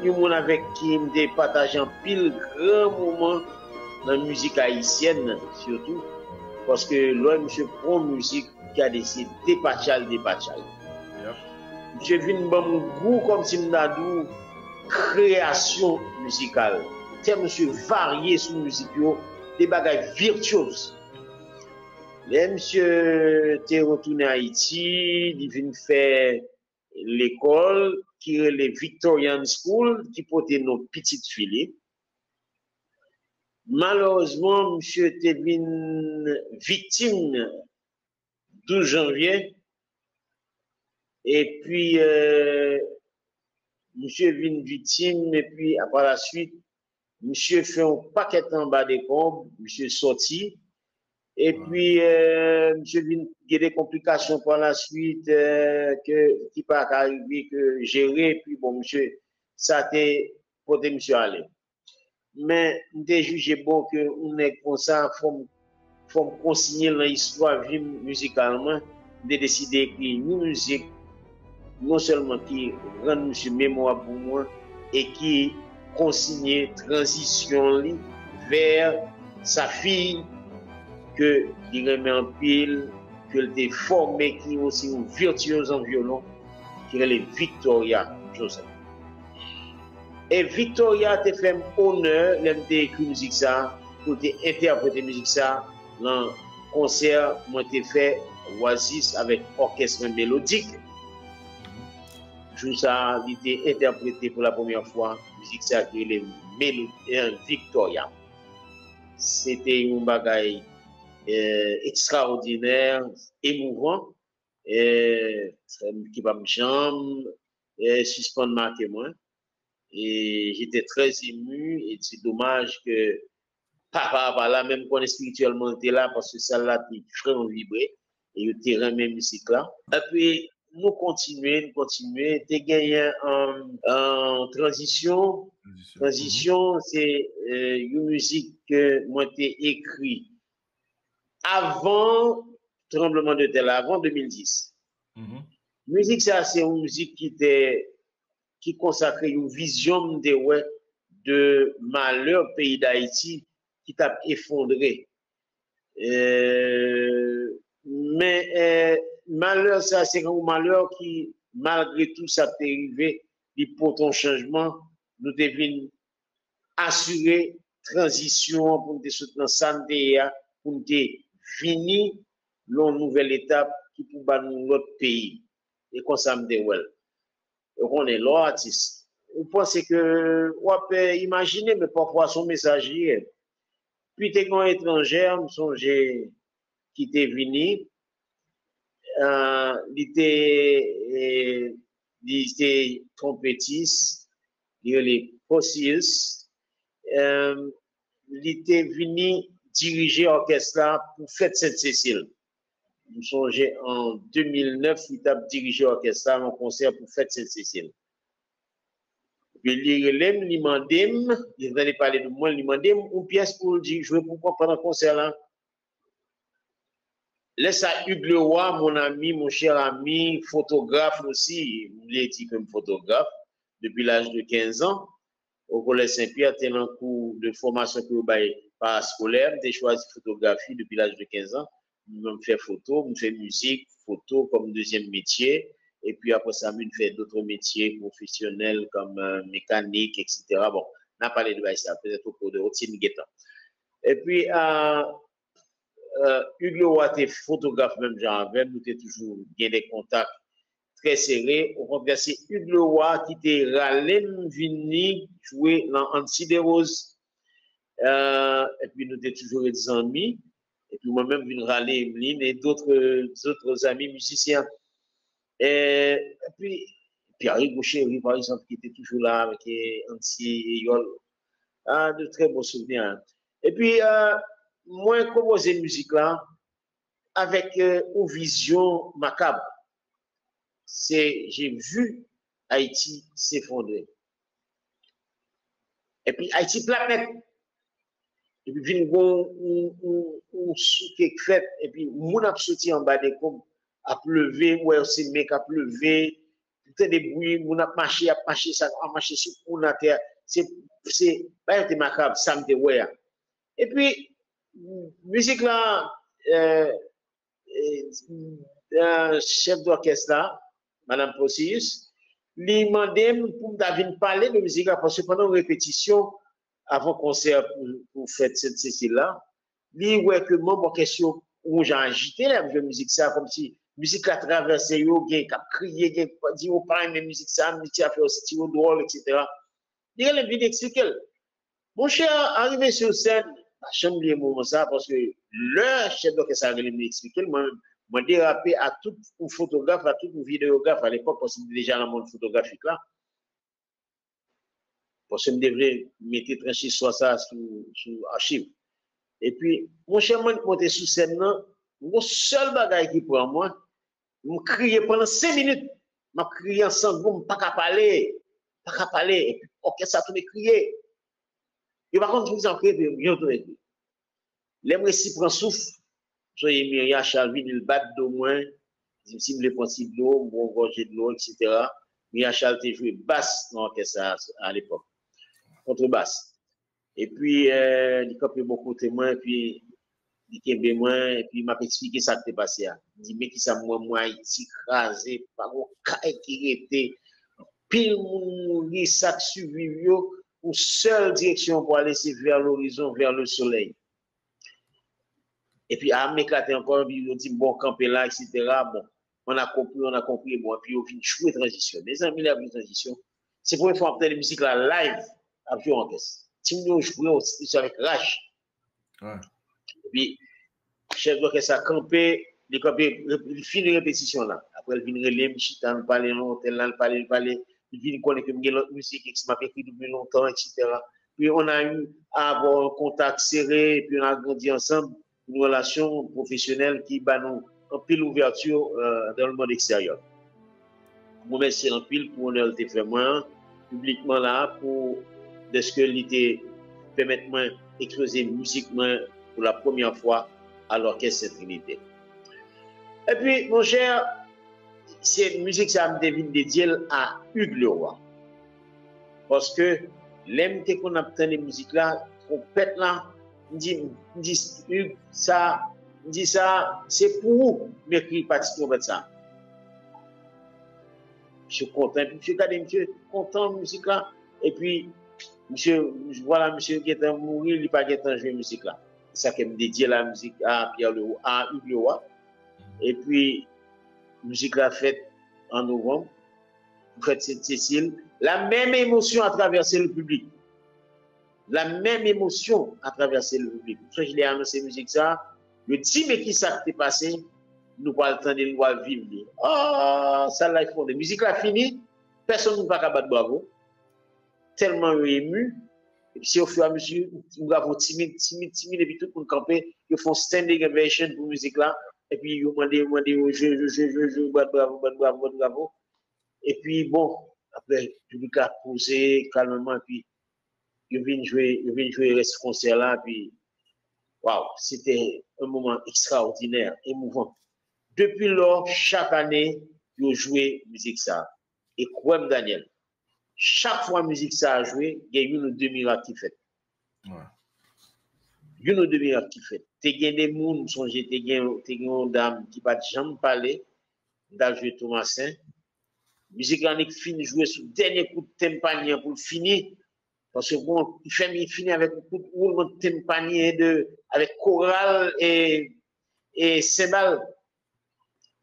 yon moun avèk ki m te pataje anpil gran moman nan mizik ayisyèn, sitou, paske lè misye pran mizik, gade se depatcha l depatcha l. Misye vin ban m gou kòmsi m ta di w kreyasyon mizikal. Tèm misye varye sou mizik yo, de bagay virtyez. Lè misye te retounen Ayiti, li vin fè lekòl ki rele Victorian School, ki pote non pitit fi li. Malerezman, misye te vin viktim douz janvye, epi euh, misye vin viktim, epi pa la swit, misye fè yon pakèt anba dekonb, misye sòti, epi euh, misye vin gen de konplikasyon pa la swit euh, ke, ki pa ka rive ke jere, epi bon, misye, sa te pote misye ale. Men m te jije bon ke yon nèg konsa, fò m, fò m konsinye l nan istwa vi m mizikalman. M te deside ekri yon mizik non sèlman ki rann misye memorab pou mwen e ki konsinye tranzisyon li vè sa fiy ke li renmen anpil, ke l te fòme, ki osi yon virtyez an vyolon, ki rele Victoria Joseph. E Victoria te fè m onè lè m te ekri mizik sa a, pou l te entèprete mizik sa a nan konsè mwen te fè Oasis avèk òkès mwen Melodik. Jou sa a, li te entèprete pou la premyè fwa mizik sa a ki rele Melo- eh, Victoria. Se te yon bagay eh, ekstraòdinè, emouvan, eh, ki pa m janm eh, sispann make mwen. Et j'étais très ému et c'est dommage que papa a pa la, men m konnen espirityèlman l te la, paske sal la te vrèman vibre, e yo te renmen mizik la. Epi, nou kontinye, nou kontinye, te genyen an, an tranzisyon. Tranzisyon, se eh, yon mizik ke mwen te ekri avan tranbleman de tè la, avan de mil dis. Mizik sa, se yon mizik ki te, ki konsakre yon vizyon m te wè de malè peyi Dayiti ki t ap efondre. Eh, men eh, malè sa, se yon malè ki, malgre tou sa k te rive, li pote yon chanjman. Nou te vin asire tranzisyon an pou n te sot nan sa n te ye a, pou n te vini nan yon nouvèl etap ki pou ba nou yon lòt peyi. E konsa m te wè l. Ou konnen, lè w atis, ou panse ke w ap eh, imajine, men pafwa se yon mesaj li ye. Pi te gen yon etranjè, m sonje, ki te vini, eh, li te, eh, li te twonpetis, li rele Posius. Eh, li te vini dirije òkès la pou fèt Sent Sesil. M sonje an de mil nèf, li t ap dirije òkès la nan konsè pou fèt Sent Sesil. Epi li rele m, li mande m, li tande pale de mwen, li mande m yon pyès pou l di, jwe pou mwen pandan konsè la. Lè sa, Hugues Leroy, mon ami, mon cher ami, fotograf osi, m vle di ke m fotograf depi laj de kenz an, o Kolèj Sen Pyè, te nan kou de fòmasyon ke yo bay paraskolè, m te chwazi fotografi depi laj de kenz an. M fè foto, m fè mizik, foto kòm dezyèm metye, epi apre sa, m vin fè dòt metye pwofesyonèl kòm eh, mekanik, et cetera. Bon, N a pale de bagay sa, petèt o kou de, o ti n gentan. Epi, euh, euh, Hugues Leroy te fotograf menm jan avè m, nou te toujou gen de kontak trè sere. Okontrè, se Hugues Leroy ki te rale m vini jwe nan Ancy Desroses. Euh, epi nou te toujou ret zanmi. Epi mwen menm vin rale Emeline e dòt, dòt zanmi mizisyen. E, epi Pierre Hugo Chéry, pa egzanp, ki te toujou la avèk, eh, Ancy e Yol. Ah, de très beaux souvenirs, hein. Epi, euh, mwen konpoze mizik la avèk, euh, yon vizyon makab. Se, j'ai vu Haïti s'effondrer. Epi Ayiti plat nèt. Epi vin gon yon, yon, yon souke k fèt, epi moun ap soti anba dekonb, ap leve, ou wè se men k ap leve, ou tande bri, moun ap mache, ap mache, sa ap mache sou moun atè. Se, se, bagay te makab, sa m te wè a. Epi, mizik la, euh, euh, chèf dòkès la, Madam Procéus, li mande m pou m ta vin pale de mizik la, paske pandan yon repetisyon, avan konsè pou, pou fèt Sent Sesil la, li wè ke manm òkès yo yon jan ajite lè y ap jwe mizik sa, kòmsi mizik la travèse yo, gen k ap kriye, gen k di yo pa renmen mizik sa, mizik sa fè yo santi yo dwòl, etsetera. Li rele m vin eksplike l. Monchè, arive sou sèn, pa janm bliye moman sa, paske lè chèf dòkès la rele m, li eksplike l, mwen, mwen derape a tout yon fotograf, a tout yon videograf alepòk, paske m te deja nan mond fotografik la. Paske m te vle mete tranchistwa sa sou, sou achiv. Epi, monchè, mwen monte sou sèn nan, yon sèl bagay ki pran mwen, m kriye pandan senk minit. M ap kriye an sangou, m pa ka pale, pa ka pale. Epi, òkès la tounen kriye. Yo pa konn poukisa yo kriye, epi yo tounen kriye. Lè m resi pran souf, m sonje Miria Charles vini, l bat do mwen, di m si m vle pran ti dlo, m pran yon gòje dlo, etsetera. Miria Charles te jwe bas nan òkès sa a, alepòk, kontrebas. Epi, eh, li kanpe bò kote mwen, epi li kenbe mwen, epi m ap eksplike sa k te pase a. M di, men kisa m wè, m wè Ayiti kraze, pa gon kay ki rete, anpil moun mouri, sa k siviv yo, yon sèl direksyon pou ale, se vers l'horizon, vers le soleil. Epi, a, m eklate ankò, epi yo di m, bon, kanpe la, etsetera. Bon, on a compris, on a compris, bon, epi yo vin jwe tranzisyon. Mezanmi, lè yo jwe tranzisyon, se premye fwa m ap tande mizik la live ap jwe an òkès. Timoun yo jwe yon ti avèk raj. Epi, chèf dòkès la kanpe, li kanpe, li fini repetisyon la. Apre, l vin rele m, chita, n pale lontan, l pale, l pale, li vin konnen ke m gen lòt mizik, epi m ap ekri depi lontan, etsetera. Puis on a eu à avoir un contact serré, et puis on a grandi ensemble, une relation professionnelle qui ba nou anpil ouvèti, euh, dans le monde extérieur. M remèsye l anpil pou onè l te fè mwen an, piblikman la, pou dèske li te pèmèt mwen ekspoze mizik mwen pou la premyè fwa a lòkès Sent Trinite. Epi, monchè, se mizik sa a m te vin dedye l a Hugues Leroy. Paske lè m te konn ap tande mizik la, twonpèt la, m di, m di, Hugues, sa, m di sa, se pou ou m ekri pati twonpèt sa. Misye kontan, epi misye gade, misye kontan mizik la, epi misye, vwala, misye gentan mouri, li pa gentan jwe mizik la. Se sa ke m dedye la mizik a Pierre Leroy, a Hugues Leroy. Epi, mizik la fèt an novanm, fèt Sent Sesil. La menm emosyon a travèse le piblik. La menm emosyon a travèse le piblik. M sonje lè yo anonse mizik sa, yo di, men kisa k te pase, nou pral tande l, nou pral viv li. Oh, sal la efondre. Mizik la fini, pèsonn moun pa ka bat bravo. Tèlman yo emu. Epi se ofiramezi, yon bravo timid, timid, timid, epi tout moun kanpe, yo fè yon standing ovation pou mizik la, epi yo mande, yo mande, yo jwe, jwe, jwe, jwe, jwe, bat bravo, bat bravo, bat bravo. Epi bon, apre, piblik la poze kalmeman, epi yo vin jwe, yo vin jwe rès konsè la, epi, waw, se te yon moman ekstraòdinè, emouvan. Depi lò, chak ane, yo jwe mizik sa. E kwè m, Daniel, chak fwa mizik sa a jwe, gen youn ou de mirak ki fèt. Youn ou de mirak ki fèt. Te gen de moun, m sonje, te gen, te gen yon dam ki pa t janm pale, m t al jwe Tomasen. Mizik la annik fin jwe sou dènye kout tenpani an pou l fini. Paske bon, li fè m fini avèk yon kout woulman tenpanyen de, avèk koral e, e senbal.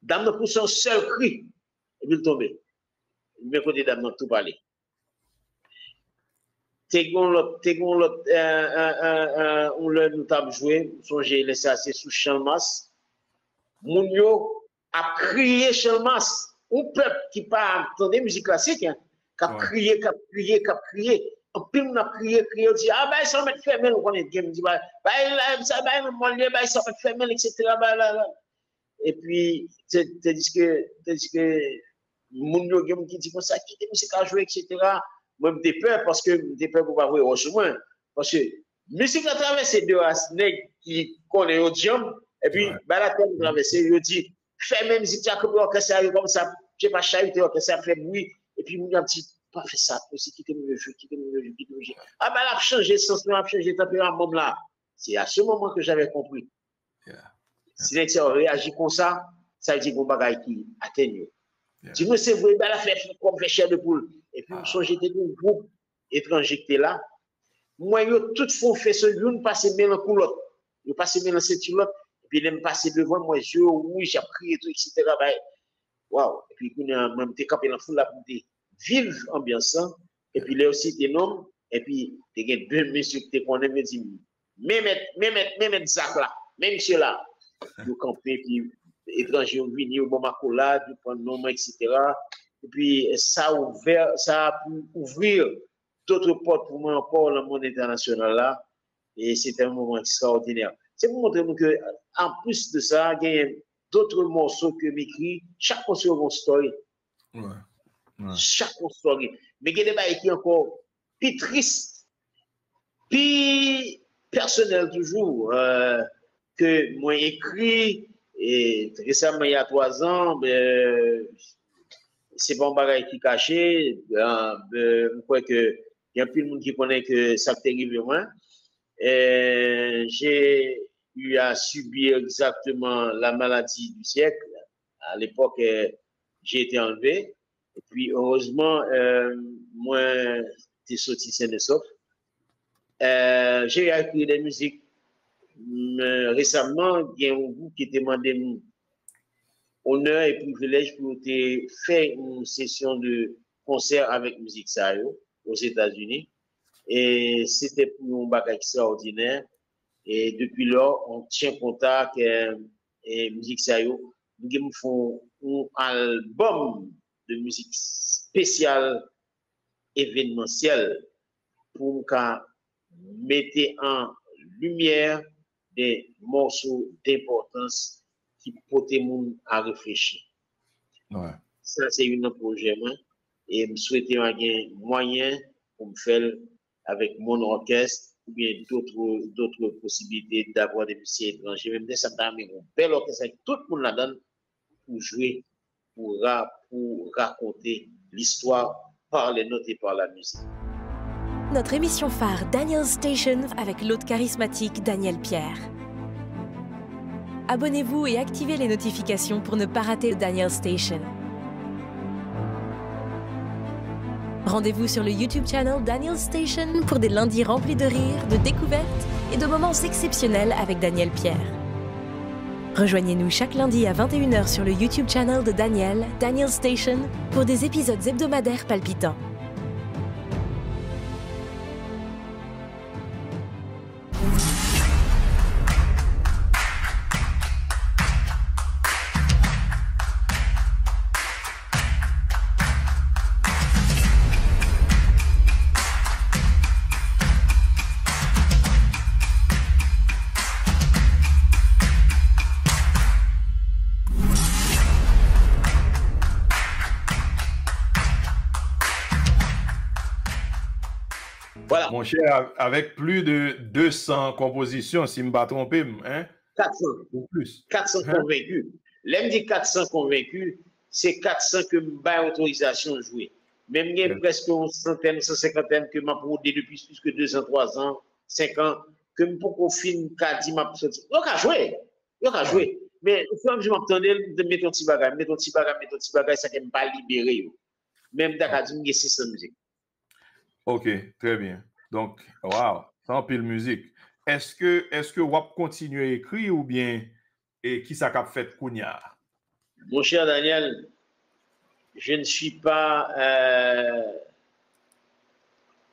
Dam nan pouse yon sèl kri, epi l tonbe. Men kote dam nan tou pale. Te gen yon lòt, te gen yon lòt, euh, euh, euh, euh, yon lè nou t ap jwe, m sonje lè sa se sou Chanmas. Moun yo ap kriye Chanmas. Yon pèp ki pa tande mizik klasik, hein, k ap kriye, k ap kriye, k ap kriye. Anpil moun ap kriye, kriye, yo di, ah, bay sa w mèt fèmen l, ou konnen, gen moun di, bay, bay, bay sa, bay nan mòn li, bay sa w mèt fèmen l, et cetera, bay la, la. Epi, tandiske, tandiske moun yo, gen moun ki di konsa, kite misye ka jwe, et cetera. Mwen, m te pè, paske m te pè pou pa voye wòch sou mwen. Paske mizik la travèse de ras nèg ki konnen yo dyanm, epi bay la tèl travèse, yo di, fèmen mizik la, koupe òkès la, yo kòmanse ap, je pa, chayite òkès la, fè bri, epi moun yo ap di, pa fè sa, mesye, kite moun yo jwe, kite moun yo jwe, kite moun yo jwe. Ah, bay la ap chanje sans mwen, ap chanje tanperaman m la. C'est à ce moment que j'avais compris. Si nèg sa yo reyaji konsa, sa vle di gon bagay ki atenn yo. Di mwen se vre, bay la fè kòm fè chè de poul. Epi m sonje te gen yon gwoup etranje ki te la. M wè yo tout fè yon feson, youn pase men l an kou lòt. Yo pase men l an senti lòt. Epi lè m pase devan, m wè zye yo wouj, y ap kriye tou, et cetera. Bay, waw. Epi kounye a, mwen, m te kanpe nan foul la pou m te viv anbyans lan. Epi lè yo site non m, epi te gen de mesye ki te konnen m, yo di m, men mèt, men mèt, men mèt Zak la, men misye la. Yo kanpe, epi etranje yo vini, yo ban m akolad, yo pran non mwen, et cetera. Epi sa ouvè, sa a pu ouvrir d'autres portes pour moi encore dans le monde international là. Et c'est un moment extraordinaire. Se pou montre nou ke, an plis de sa, genyen d'autres morceaux ke m ekri, chak mòso yo gen yon story. Chak yon story. Men gen de bagay ki ankò pi tris, pi pèsonèl toujou, euh, ke mwen ekri, e resaman, il y a trois ans, euh, se pa yon bagay ki kache, euh, euh, m kwè ke gen anpil moun ki konnen ke sa k te rive mwen. Euh, j'ai eu à subir exactement la maladie du siècle. À l'époque, euh, j'ai été enlevé. Epi, erezman, euh, mwen te soti sen e sof. Euh, j'ai écrit des musiques. Men, resaman, gen yon gwoup ki te mande m onè e privilèj pou yo te fè yon sesyon de konsè avèk mizik sa yo, Ozetazini. E se te pou yon bagay ekstraòdinè. E depi lò, on tient kontak, euh, e mizik sa yo. M gen pou m fè yon albòm de mizik espesyal, evenmansyèl, pou m ka mete an limyè de mòso denpòtans ki pote moun a reflechi. Sa se youn nan pwojè mwen, e m swete m a gen mwayen pou m fè l avec mon orchestre ou bien d'autres, d'autres possibilités d'avoir des musiciens étrangers. Menm lè sa, m ta renmen yon bèl òkès avec tout moun ladan l pou jwe, pou ra-, pou rakonte l'histoire par les notes et par la musique. Notre émission phare, Daniel Station, avec l'hôte charismatique Daniel Pierre. Abonnez-vous et activez les notifications pour ne pas rater Daniel Station. Rendez-vous sur le YouTube channel Daniel Station pour des lundis remplis de rires, de découvertes et de moments exceptionnels avec Daniel Pierre. Rejoignez-nous chaque lundi à vingt et une heures sur le YouTube channel de Daniel, Daniel Station, pour des épisodes hebdomadaires palpitants. Voilà. Monchè, avèk plis de de san konpozisyon, si m pa twonpe m, hein? Kat san. Ou plis. Kat san konvenki. Lè m di kat san konvenki, se kat san ke m bay otorizasyon jwe. Men m gen prèske yon santèn, san senkantèn ke m ap wode depi plis ke de zan, twa zan, senk an, ke m poko fin ka di m ap sòti. Yo ka jwe, yo ka jwe. Men, ofiramezi m ap tande l, m mete yon ti bagay, m mete yon ti bagay, m mete yon ti bagay, sa ke m pa libere yo. Men m ta ka di m gen sis san mizik. Ok, trè byen. Donk, waw, se anpil mizik. Èske, èske w ap kontinye ekri oubyen e kisa k ap fèt kounye a? Mon cher Daniel, je ne suis pas euh,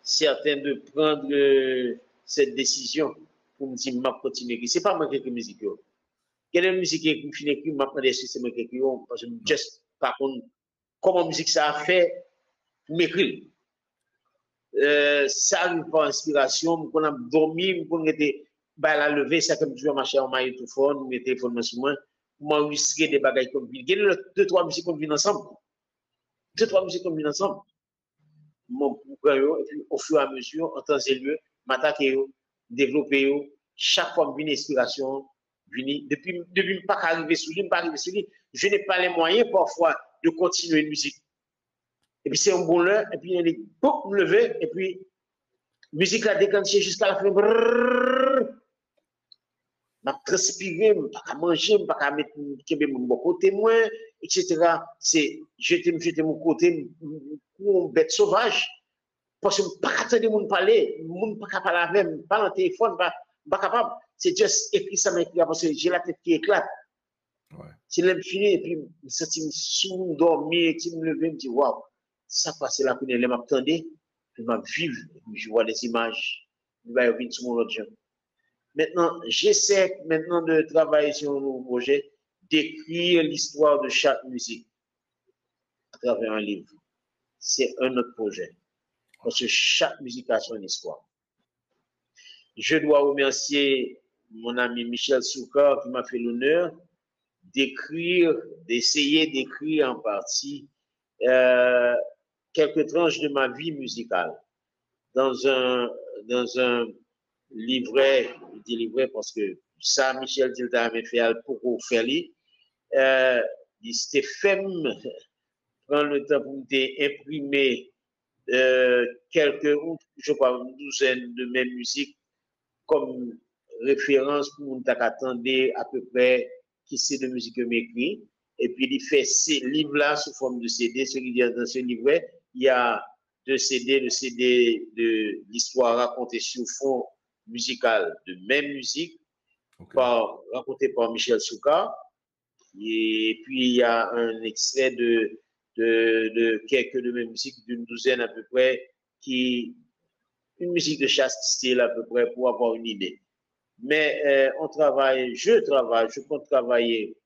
certain de prendre euh, cette décision pour me dire m'a continuer. C'est pas moi qui écris musique. Quelle est la musique qui finit écrit, m'a demandé si c'est moi qui écris, parce que je just pas contre comment musique ça a fait, m'écrit. Euh, ça arrive par inspiration, je connais dormi, je connais bay la leve, sa ke m toujou mache an mayo tou fò, m gen telefòn mwen sou mwen, pou m anrejistre de bagay konn vin. Gen de, de twa mizik konn vin ansanm. De twa mizik konn vin ansanm. Mwen pou pran yo, epi au fur et à mesure, en temps et lieu, m atake yo, devlope yo. Chak fwa m vin enspirasyon, vini. Depi, depi m pa ka rive sou li, m pa rive sou li. Je n'ai pas les moyens parfois de continuer une musique. Epi se yon bon lè, epi yon li, boum, m leve, epi mizik la deklanche jiska la fen. Brrrr. M ap transpire, m pa ka manje, m pa ka met kenbe moun bò kote mwen, et cetera. Se jete m, jete m yon kote, m kou yon bèt sovaj. Paske m pa ka tande moun pale, moun pa ka pale avè m, pa nan telefòn, pa, m pa kapab. Se just ekri sa m ekri a, paske j'ai la tête qui éclate. Se lè m fini, epi m santi m sou, m dòmi, epi m leve, m di, waw, sa k pase la kounye a, lè m ap tande, epi m ap viv, epi je vois des images, epi bagay yo vin sou mwen lòt jan. Maintenant, j'essaie maintenant de travailler sur un nouveau projet, d'écrire l'histoire de chaque musique à travers un livre. C'est un autre projet. Parce que chaque musique a son histoire. Je dois remercier mon ami Michel Soukar qui m'a fait l'honneur d'écrire, d'essayer d'écrire en partie euh, quelques tranches de ma vie musicale dans un, dans un livret, je dis livret parce que ça, Michel Tilda m'a fait pour faire lui. Euh, il s'était fait prendre le temps pour imprimer euh, quelques, je crois, une douzaine de mes musiques comme référence pour moun ta ka tande à peu près qui c'est de musique que m'écrit. Et puis, il fait ces livres-là sous forme de C D. Ce qui vient dans ce livret, il y a deux C D, le C D de l'histoire racontée sur fond musical de mes musiques, okay. par, racontée par Michel Soukar. Et puis, il y a un extrait de, de, de quelques de mes musiques, d'une douzaine à peu près, qui, une musique de chaque style à peu près, pour avoir une idée. Mais euh, on travaille, je travaille, je compte travailler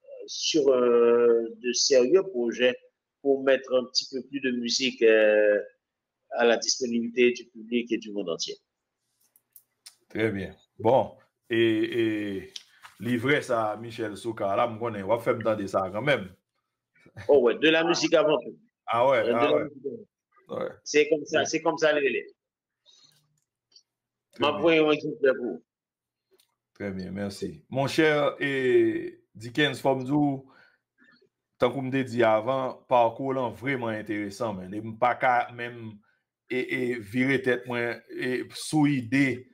euh, sur euh, de sérieux projets pour mettre un petit peu plus de musique euh, à la disponibilité du public et du monde entier. Très bien. Bon, e, e livre sa Michel Soukar la, m konnen w ap fè m tande sa kanmenm. Oh ouais, de la musique avant tout. Ah ouais, ah ouais. Se konmsa, se konmsa li rele. M ap voye yon egzanplè pou ou. Très bien, merci. Monchè, e, Dickens, fò m di w, tankou m te di avan, pakou w lan vrèman enteresan, men. E m pa ka menm e, e vire tèt mwen e, sou ide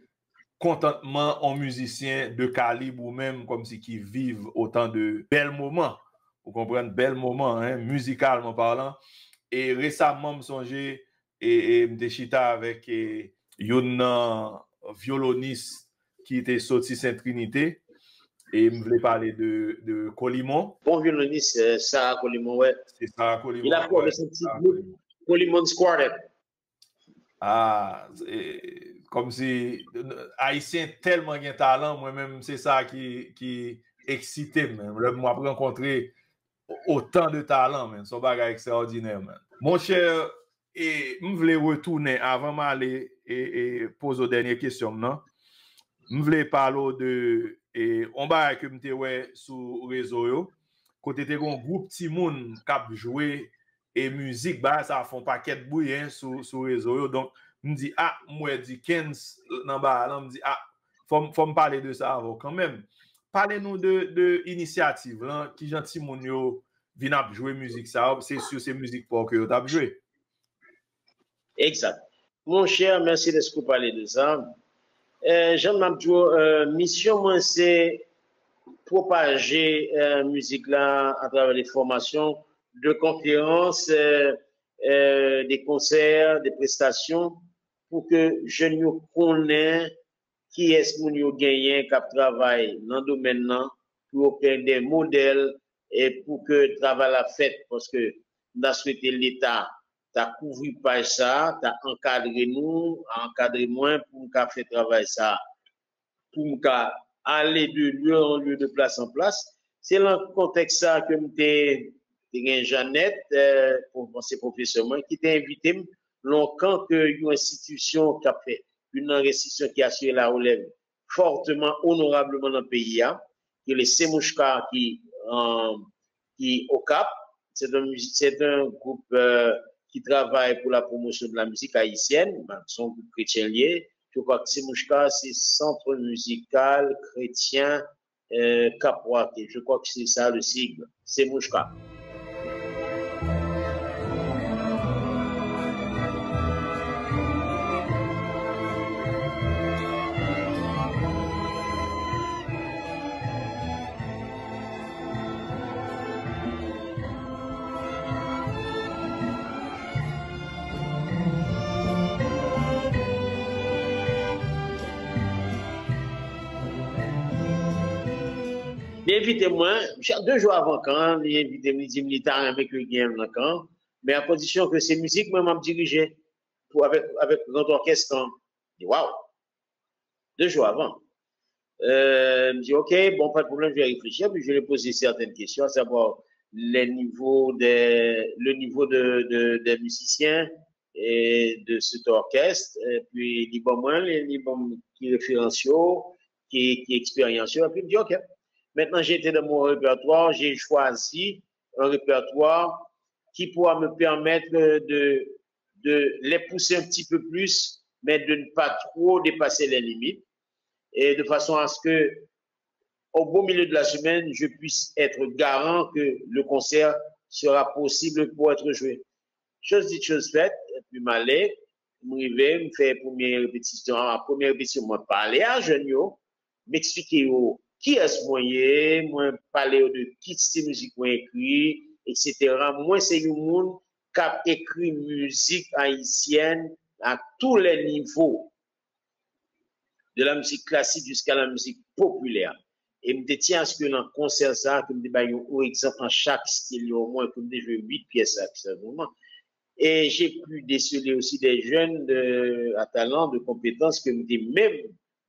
kontantman on mizisyen de kalib ou menm, kòmsi ki viv otan de bèl moman. Ou konprann? Bèl moman, hein, mizikalman palan. E resaman, m sonje, e, e m te chita avèk e, youn nan vyolonis ki te soti Sent Trinite, e m vle pale de, de Colimon. Bon vyolonis, euh, Sarah Colimon, ouais. Se Sarah Colimon. Il a fait le senti Colimon Squartet. Ah, kòmsi Ayisyen tèlman gen talan, mwen menm se sa ki, ki eksite m. Lè m ap rankontre otan de talan, men, se yon bagay ekstraòdinè, men. Monchè, e, m vle retounen, avan m ale e, e poze w dènye kesyon m nan, m vle pale w de e, yon bagay ke m te wè sou rezo yo, kote te gen yon gwoup timoun k ap jwe e mizik, bagay sa fè yon pakèt bri, en, sou, sou rezo yo. Donk, m di, a, m wè Dickens nan bagay lan, m di, a, fò m, fò m pale de sa avè w kanmenm. Pale nou de, de inisyativ lan, kijan timoun yo vin ap jwe mizik sa yo, se si se mizik pa w ke yo t ap jwe. Exact. Monchè, mèsi dèske w pale de sa. Euh, jan m ap di w, euh, misyon mwen se pwopaje euh, mizik la atravè de fòmasyon, de konferans, euh, euh, de konsè, de prestasyon. pou ke jèn yo konnen kiyès moun yo genyen k ap travay nan domèn nan, pou yo pran de modèl e pou ke travay la fèt, paske m ta swete Leta ta kouvri paj sa, ta ankadre nou, ankadre mwen pou m ka fè travay sa, pou m ka ale de lye an lye, de plas an plas. Se nan kontèks sa ke m te, te gen Jeannette, eh, pwofesè pwofesè mwen, ki te envite m nan yon kan ke yon enstitisyon k ap fè, youn nan enstitisyon ki asire larelèv fòteman, onorableman nan peyi a, ki rele Semouchka, ki, eh, ki Okap. Se yon mizi-, se yon gwoup, eh, ki travay pou la pwomosyon de la mizik ayisyèn. Bon, se yon gwoup kretyen l ye. Je crois que Semouchka, se Centre Musical Chrétien, eh, Cap Roquet. Je crois que c'est ça le sigle. Semouchka. Li envite mwen, de jou avan kan an, li envite m, li di m li ta renmen ke l gen m nan kan an, men a kondisyon ke se mizik mwen m ap dirije pou, avèk, avèk grand orchestre an. Li di, waw! Deux jours avant. Euh, je dis, OK, bon, pas de problème, je vais réfléchir. Puis je lui ai posé certaines questions, à savoir les niveaux des, le niveau de, de, des musiciens et de cet orchestre. Et puis, li ban mwen, li, li ban m ki referans yo, ki, ki eksperyans yo. Et puis, je dis, OK. Maintenant, j'ai été dans mon répertoire, j'ai choisi un répertoire qui pourra me permettre de, de les pousser un petit peu plus, mais de ne pas trop dépasser les limites, et de façon à ce que, au beau milieu de la semaine, je puisse être garant que le concert sera possible pour être joué. Chose dite, chose faite, epi m ale, m rive, m fè premye repetisyon an. Premye repetisyon, mwen pale a jèn yo, m eksplike yo kiyès mwen ye, mwen pale yo de ki stil mizik mwen ekri, et cetera. Mwen se yon moun k ap ekri mizik ayisyèn à tous les niveaux, de la musique classique jusqu'à la musique populaire. E m te tyen aske nan konsè sa, ke m te bay yon egzanp nan chak stil yo, omwen ke m te jwe uit pyès sa, sa moman. Et j'ai pu déceler aussi des jeunes de, à talent, de compétence, ke m te menm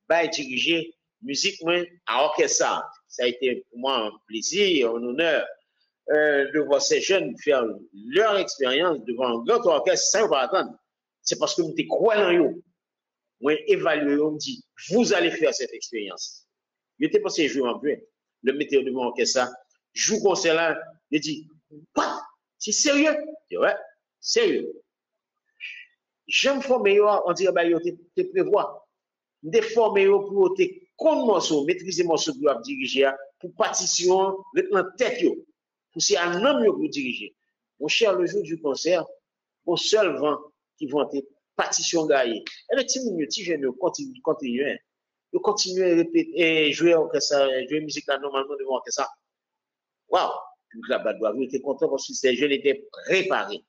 bay dirije mizik mwen a òkès sa. Ça a été pour moi un plaisir, un honneur, euh, de voir ces jeunes faire leur expérience devant un grand orchestre, sa yo pa atann. Se paske m te kwè nan yo. Mwen evalye yo, m di, vous allez faire cette expérience. Yo te panse jwe m ap jwe. Lè m mete yo devan òkès la, jou konsè la, yo di, what? Se serye? M di, wè, serye. Jan m fòme yo a, on dirait bagay yo te, te prevwa. M te fòme yo pou yo te konn mòso, metrize mòso pou yo ap dirije a, pou patisyon an ret nan tèt yo. Pou se a nanm yo pou dirije. Monchè, le jour du concert, gon sèl van ki vante, patisyon gaye. Ebyen, timoun yo, ti jèn yo kontinye, kontinye, yo kontinye repete, e, jwe òkès sa, jwe mizik la nòmalman devan òkès sa. Waw! Piblik la bat bravo, yo te kontan paske se jèn yo te prepare.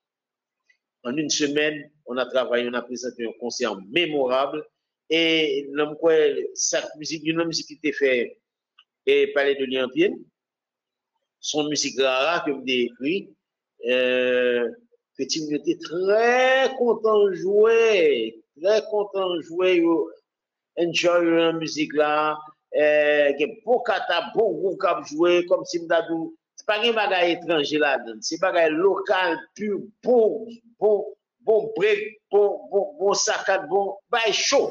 En une semaine, on a travaillé, on a présenté un concert mémorable. E nan m kwè, sa mizik, youn nan mizik ki te fè, e pale de li anpil, se yon mizik rara ke m te ekri, e, ke timoun yo te trè kontan jwe, trè kontan jwe, yo enjoy nan mizik la, e, gen bon kata, bon gwouv k ap jwe, kòmsi m ta di w, se pa gen bagay etranje ladan l, se bagay lokal, pi bon, bon, bon break, bon, bon, bon sakad, bon, bay cho.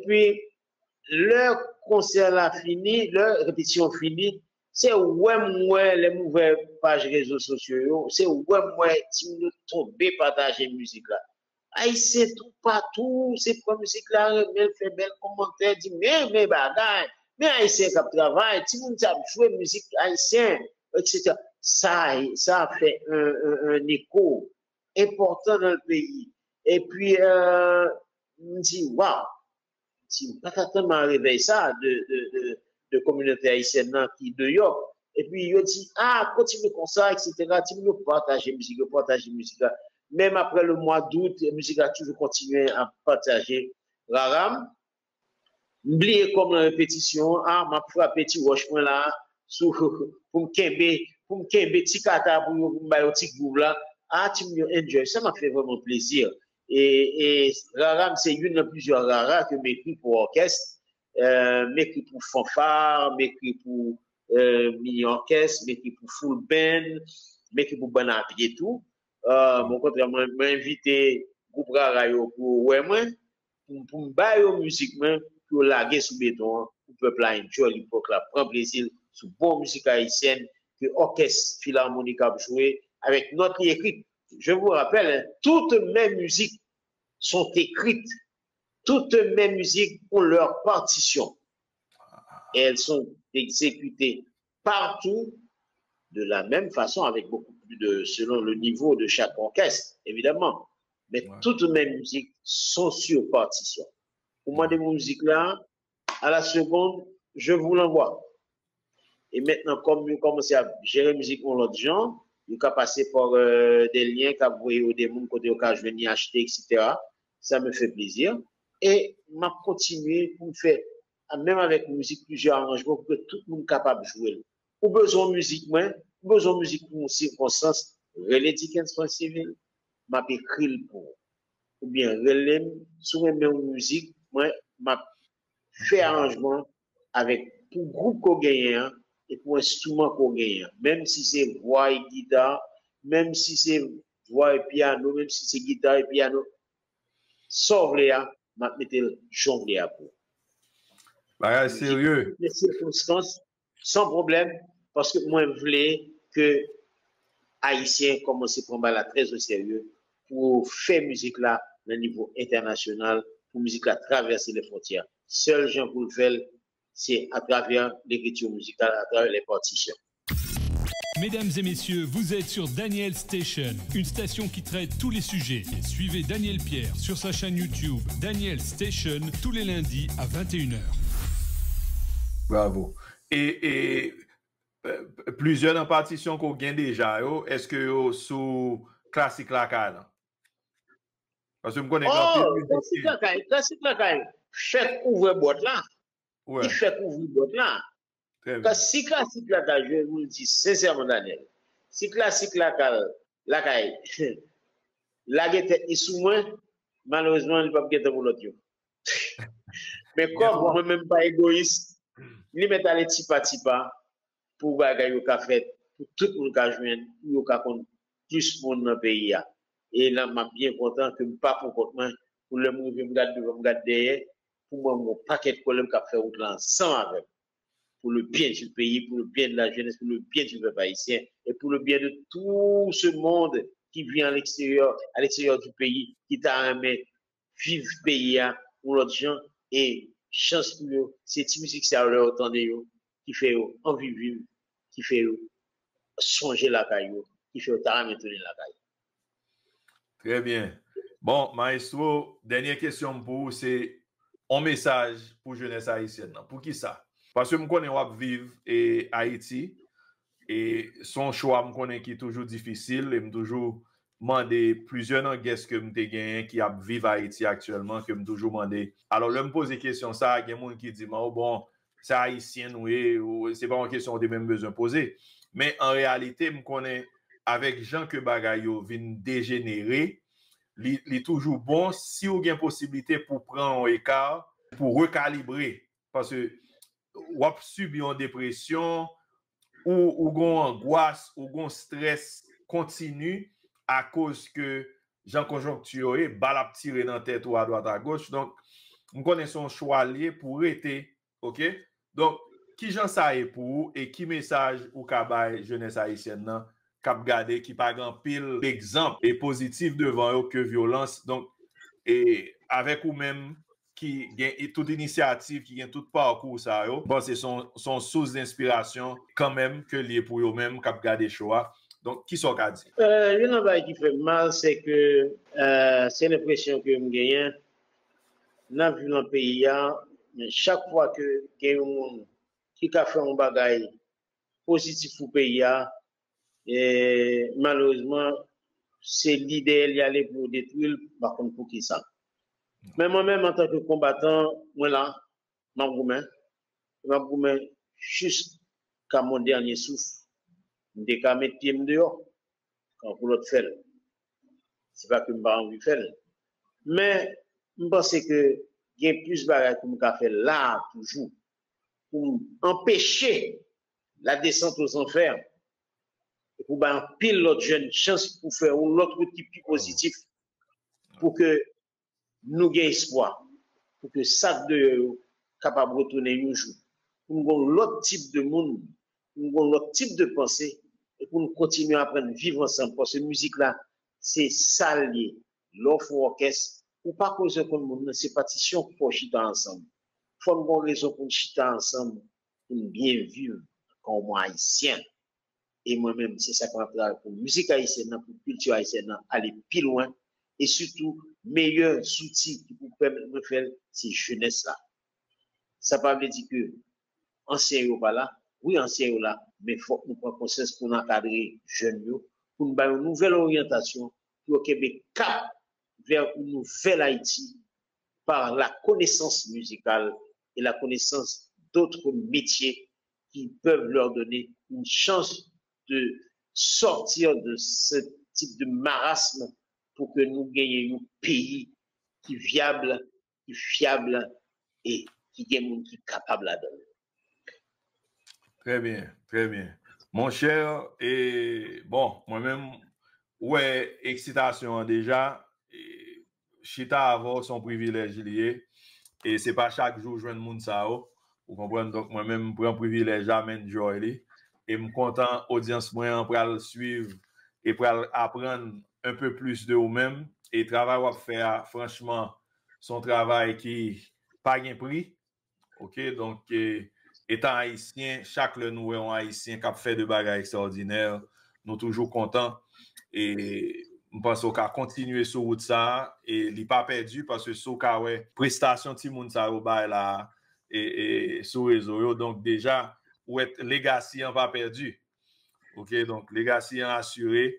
Epi, lè konsè la fini, lè repetisyon fini, se wè m wè lè m ouvè paj rezo sosyo yo, se wè m wè timoun yo tonbe pataje mizik la. Ayisyen toupatou, se pran mizik la, renmen l, fè bèl kòmantè, di, "Men, men bagay, men Ayisyen k ap travay, timoun sa ap jwe mizik ayisyen, etsetera" Sa, sa fè yon, yon, yon eko enpòtan nan peyi. Epi, euh, m di, "Waw!" M di, "M pa t atann m a revèy sa de, de, de, de kominote ayisyèn nan ki deyò." Epi yo di, "Ah, kontinye konsa, etsetera" Timoun yo pataje mizik, yo pataje mizik la. Menm apre le mwa dout, mizik la toujou kontinye ap pataje. Rara m, m bliye kò m nan repetisyon an, ah, m ap frape ti wòch mwen la, sou, pou m kenbe, pou m kenbe ti kata pou yo, pou m ba yo ti gwouv la. Ah, timoun yo enjoy. Sa m ap fè vrèman plezi. E, e rara m se youn nan plizyè rara ke m ekri pou òkès. Euh, m ekri pou fanfa, m ekri pou euh, mini òkès, m ekri pou full band, m ekri pou bann a pye tou. Euh, mwen kontrè, mwen, mwen envite gwoup rara yo pou yo wè mwen, pou, pou m ba yo mizik mwen, pou yo lage sou beton an, pou pèp la enjoy li, pou pèp la pran plezi l sou bon mizik ayisyèn ke òkès filarmonik ap jwe avèk nòt li ekri. Je vous rappelle, hein, toutes mes musiques sont écrites. Toutes mes musiques ont leur partition. Et elles sont exécutées partout de la même façon, avec beaucoup plus de, selon le niveau de chaque orchestre, évidemment. Mais toutes mes musiques sont sur partition. Ou mande mwen mizik la, à la seconde, je vous l'envoie. E mentnan, kòm yo kòmanse ap jere mizik yon lòt jan, yo ka pase pa, euh, de lyen k ap voye yo de moun kote yo ka jwenn li, achte, etsetera. Ça me fait plaisir. E m ap kontinye pou m fè, menm avèk mizik, plizyè aranjman pou ke tout moun kapab jwe l. Ou bezwen mizik mwen, ou bezwen mizik pou yon sikonstans, rele Dickens Prince Civil, m ap ekri l pou ou. Oubyen rele m, si w renmen yon mizik, mwen, m ap fè aranjman avèk, pou gwoup ke w genyen an e pou enstriman ke w genyen an. Menm si se vwa e gita, menm si se vwa e pyano, menm si se gita e pyano, sa w vle a, m ap mete l jan w vle a pou ou. Bagay serye. Nan sikonstans, san pwoblèm, paske mwen vle ke Ayisyen kòmanse pran bagay la trè o serye pou fè mizik la nan nivo entènasyonal, pou mizik la travèse lè fwontyè. Sèl jan pou l fè l, se atravè lekriti mizikal, atravè lè patisyon. Mesdames et messieurs, vous êtes sur Daniel Station, une station qui traite tous les sujets. Suivez Daniel Pierre sur sa chaîne YouTube, Daniel Station, tous les lundis à vingt et une heures. Bravo. E, e euh, plizyè nan patisyon ke w gen deja yo, èske yo sou klasik lakay lan? Paske m konnen gen anpil mizisyen. Klasik lakay, klasik lakay. Fèk ouvè bwat la. Li fèk ouvri bwat la. Kan si klasik la ka jwe, pou m di sensèman, Daniel, si klasik la ka lakay, lage tèt li sou mwen, malerezman, li p ap gen tan pou lòt yo. Men kòm mwen menm pa egoyis, li mèt ale tipa tipa pou bagay yo ka fèt, pou tout moun ka jwenn, pou yo ka konn plis moun nan peyi a. E la, m ap byen kontan ke m pa pou kont mwen, pou lè m rive, m gad devan, m gad dèyè, pou mwen, m gen yon pakèt kòlèg k ap fè wout la ansanm avè m. Pour le bien du pays, pour le bien de la jeunesse, pour le bien du peuple haïtien et pour le bien de tout ce monde qui vit à l'extérieur, à l'extérieur du pays, ki ta renmen viv peyi a yon lòt jan, e chans pou yo, se ti mizik sa yo, lè yo tande yo, ki fè yo anvi viv, ki fè yo sonje lakay yo, ki fè yo ta renmen tounen lakay yo. Trè byen. Bon, Maestro, dènye kesyon m pou ou, se yon mesaj pou jenès ayisyèn nan. Poukisa? Paske m konnen w ap viv e Ayiti, e se yon chwa m konnen ki toujou difisil, e m toujou mande plizyè nan guest ke m te genyen ki ap viv Ayiti aktyèlman, ke m toujou mande. Alò, lè m poze kesyon sa a, gen moun ki di m, "O bon, se Ayisyen nou ye," ou se pa yon kesyon ou te menm bezwen poze. Men an reyalite, m konnen avèk jan ke bagay yo vin dejenere, li, li toujou bon si w gen posiblite pou pran yon eka, pou rekalibre. Paske w ap sibi yon depresyon, ou, ou gen yon angwas, ou gen yon strès kontini akoz ke jan konjonkti yo ye, bal ap tire nan tèt ou adwat agoch. Donk, M konnen se yon chwa l ye pou rete, oke? Donk, kijan sa ye pou ou e ki mesaj ou ka bay jenès ayisyèn nan k ap gade, ki pa gen anpil egzanp e pozitif devan yo ke vyolans? Donk, e avèk ou menm ki gen i- tout inisyativ, ki gen tout pakou sa yo, m panse se yon, se yon sous denspirasyon kanmenm ke l ye pou yo menm k ap gade show a. Donk, kisa w ka di? Euh, youn nan bagay ki fè m mal, se ke euh, se lenpresyon ke m genyen nan viv nan peyi a, men chak fwa ke gen yon moun ki ka fè yon bagay pozitif pou peyi a, e malerezman, se li dèyè li ale pou yo detwi l, m pa konn poukisa. Men mwen menm, antanke konbatan, mwen la, m ap goumen, e m ap goumen jiska mon dènye souf. M te ka met pye m deyò, kankou lòt fè l. Se pa ke m pa anvi fè l. Men, m panse ke gen plis bagay pou m ka fè la a toujou, pou m anpeche la descente aux enfers, e pou bay anpil lòt jèn chans pou fè yon lòt wout ki pi pozitif, pou ke nou gen espwa, pou ke sa k deyò yo kapab retounen yon jou, pou n gen yon lòt tip de moun, pou n gen yon lòt tip de panse, e pou n kontinye aprann viv ansanm, paske mizik la, se sa l ye. Lè w fè yon òkès, ou pa koze konn moun nan, se patisyon k fè w chita ansanm. Fò n gen yon rezon pou n chita ansanm, pou n byen viv kòm ayisyen. E mwen menm, se sa k m ap travay pou mizik ayisyèn nan, pou kilti ayisyèn nan ale pi lwen, e sitou, meyè zouti ki pou pèmèt mwen fè l, se jenès la. Sa pa vle di ke ansyen yo pa la. Wi, ansyen yo la, men fòk nou pran konsyans pou n ankadre jèn yo, pou n ba yo nouvèl oryantasyon, pou yo kenbe kap vers une nouvelle Haïti par la connaissance musicale et la connaissance d'autres métiers qui peuvent leur donner une chance de sortir de ce type de marasme pour que nous gagnions un pays qui viable, ki fyab e ki gen moun ki kapab ladan l. Trè byen, trè byen. Monchè, e bon, mwen menm, ou wè eksitasyon an deja, e chita avè w se yon privilèj li ye, e se pa chak jou w jwenn moun sa yo, ou konprann, donk mwen menm m pran privilèj la, m enjoy li, e m kontan odyans mwen an pral swiv e pral aprann un peu plus de ou menm, e travay w ap fè a, franchman, se yon travay ki pa gen pri. Oke, donk, e, etan ayisyen, chak lè nou wè yon ayisyen k ap fè de bagay ekstraòdinè, nou toujou kontan. E m panse w ka kontinye sou wout sa a, e li pa pèdi, paske si w ka wè prestasyon timoun sa yo bay la a, e, e, sou rezo yo, donk deja, ou wè legacy an pa pèdi. Oke, donk, legacy an asire,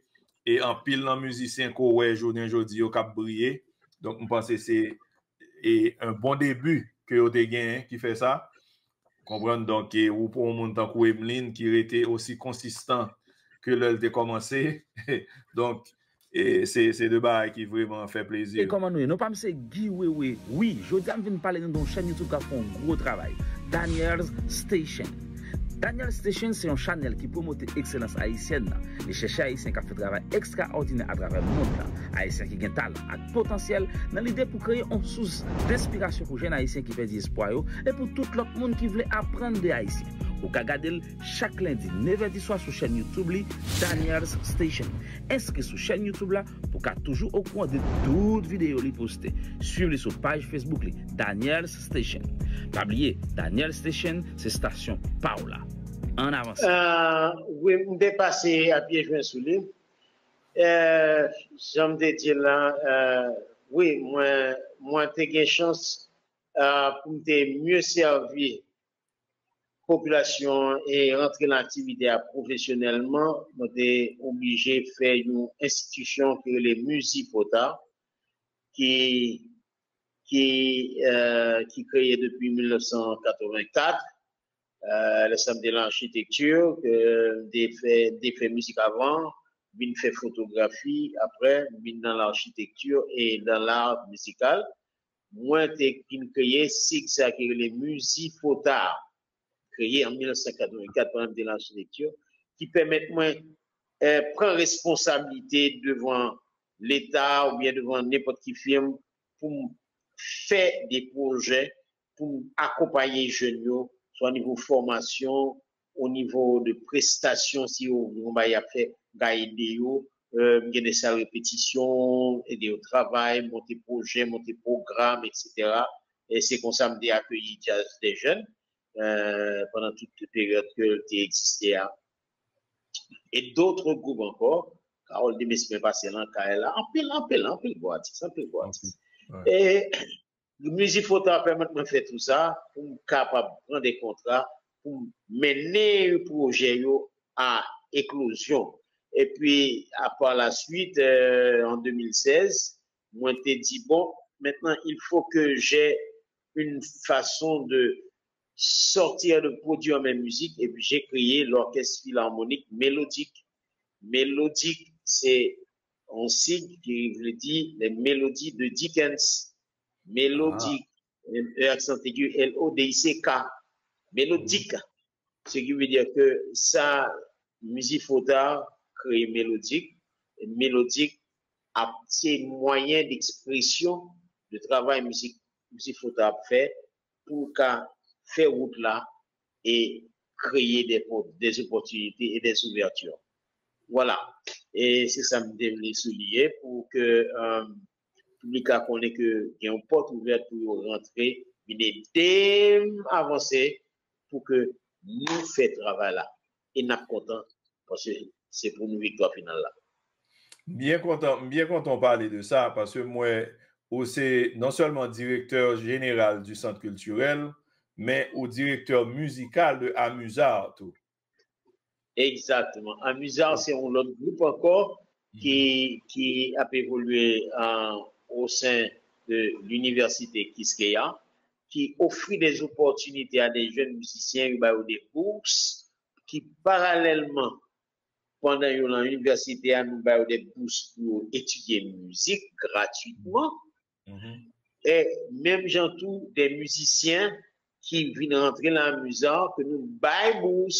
e anpil nan mizisyen ke w wè jounen jodi yo k ap briye. Donk, m panse se e, un bon debi ke yo te genyen ki fè sa. Konprann? Donk, e, ou pou yon moun tankou Emeline ki rete osi konsistan ke lè l te kòmanse. Donk, e, se, se de bagay ki vrèman fè plezi. E kòman nou ye? Non pa m se Guy Wewe. Wi, jodi a m vin pale nou de yon chèn YouTube k ap fè yon gwo travay, Daniel's Station. Daniel Station se yon chanèl ki pwomote ekselans ayisyèn nan. Li chèche ayisyen k ap fè travay ekstraòdinè atravè mond lan, ayisyen ki gen talan ak potansyèl, nan lide pou kreye yon sous denspirasyon pou jèn ayisyen ki pèdi espwa yo e pou tout lòt moun ki vle aprann de Ayisyen. Ou ka gade l chak lendi, nevè di swa sou chèn YouTube li, Daniel's Station. Enskri sou chèn YouTube la pou w ka toujou okouran de tout videyo li poste. Swiv li sou paj Facebook li, Daniel's Station. Pa bliye, Daniel Station se stasyon pa w la. Ann avanse. Ah, wi, m te pase a pye jwen sou li. Eh, jan m te di l la, eh, wi, mwen, mwen te gen chans, ah, pou m te mye sèvi popilasyon an e rantre nan aktivite a pwofesyonèlman, mwen te oblije fè yon enstitisyon ki rele Mizifota, ki, ki, eh, ki kreye depi mil nèf san katrevenkat. Eh, lè sa m te nan achitekti, ke m te fè, m te fè mizik avan, vin fè fotografi, aprè, m vin nan lachitekti e nan lar mizikal. Mwen te vin kreye sig sa ki rele Mizifota, kreye an mil nèf san katrevenkat pandan m te nan achitekti, ki pèmèt mwen, eh, pran responsablite devan Leta oubyen devan nenpòt ki fim pou m fè de pwojè pou m akonpaye jèn yo, swa nivo fòmasyon, o nivo de prestasyon, si yo gen yon bagay y ap fè, m ka ede yo. Euh, m gen de sal repetisyon, ede yo travay, monte pwojè, monte pwogram, etsetera. E se konsa m te akeyi Jazz des Jeunes, euh, pandan tout peryòd ke l te egziste a. E dòt gwoup ankò, Carole Demesmin pase nan kay la, anpil, anpil, anpil gwo atis, anpil gwo atis. E Mizik Fota pèmèt mwen fè tou sa pou m kapab pran de kontra pou m mennen pwojè yo a eklozyon. Epi, a par la suite, euh, en deux mille seize, mwen te di, bon, maintenant, il faut que j'ai une façon de sortir de produire mes musiques, et puis j'ai créé l'Orchestre Philharmonique Mélodique. Mélodique, c'est un sigle qui veut dire les mélodies de Dickens. Mélodique, M E accent aigu, L O D I C K. Mélodique. Ce qui veut dire que sa, Mizik Fota kreye Mélodique, Mélodique ap, se mwayen d'expression de travay mizik, Mizik Fota ap fè pou l ka fè wout la e kreye de, de opòtinite e de ouvèti. Vwala. E se sa m te vle souliye pou ke, euh, piblik la konnen ke gen yon pòt ouvè pou yo rantre, vin ede m avanse pou ke nou fè travay la. E n ap kontan, paske se pou nou viktwa final la. M byen kontan, m byen kontan w pale de sa, paske m wè ou se non sèlman direktè jeneral du Centre Culturel, men ou direktè mizikal de Amuzar tou. Egzakteman. Amuzar, se yon lòt gwoup ankò ki, ki ap evolye, euh, au sein de l'université Quisqueya, ki ofri des opportunités à des jeunes musiciens, yo ba yo de bous, ki paralèlman, pandan yo nan inivèsite a, nou ba yo de bous pou yo etidye mizik gratitman. E menm jan tou, de mizisyen ki vin rantre nan Amuzar, ke nou bay bous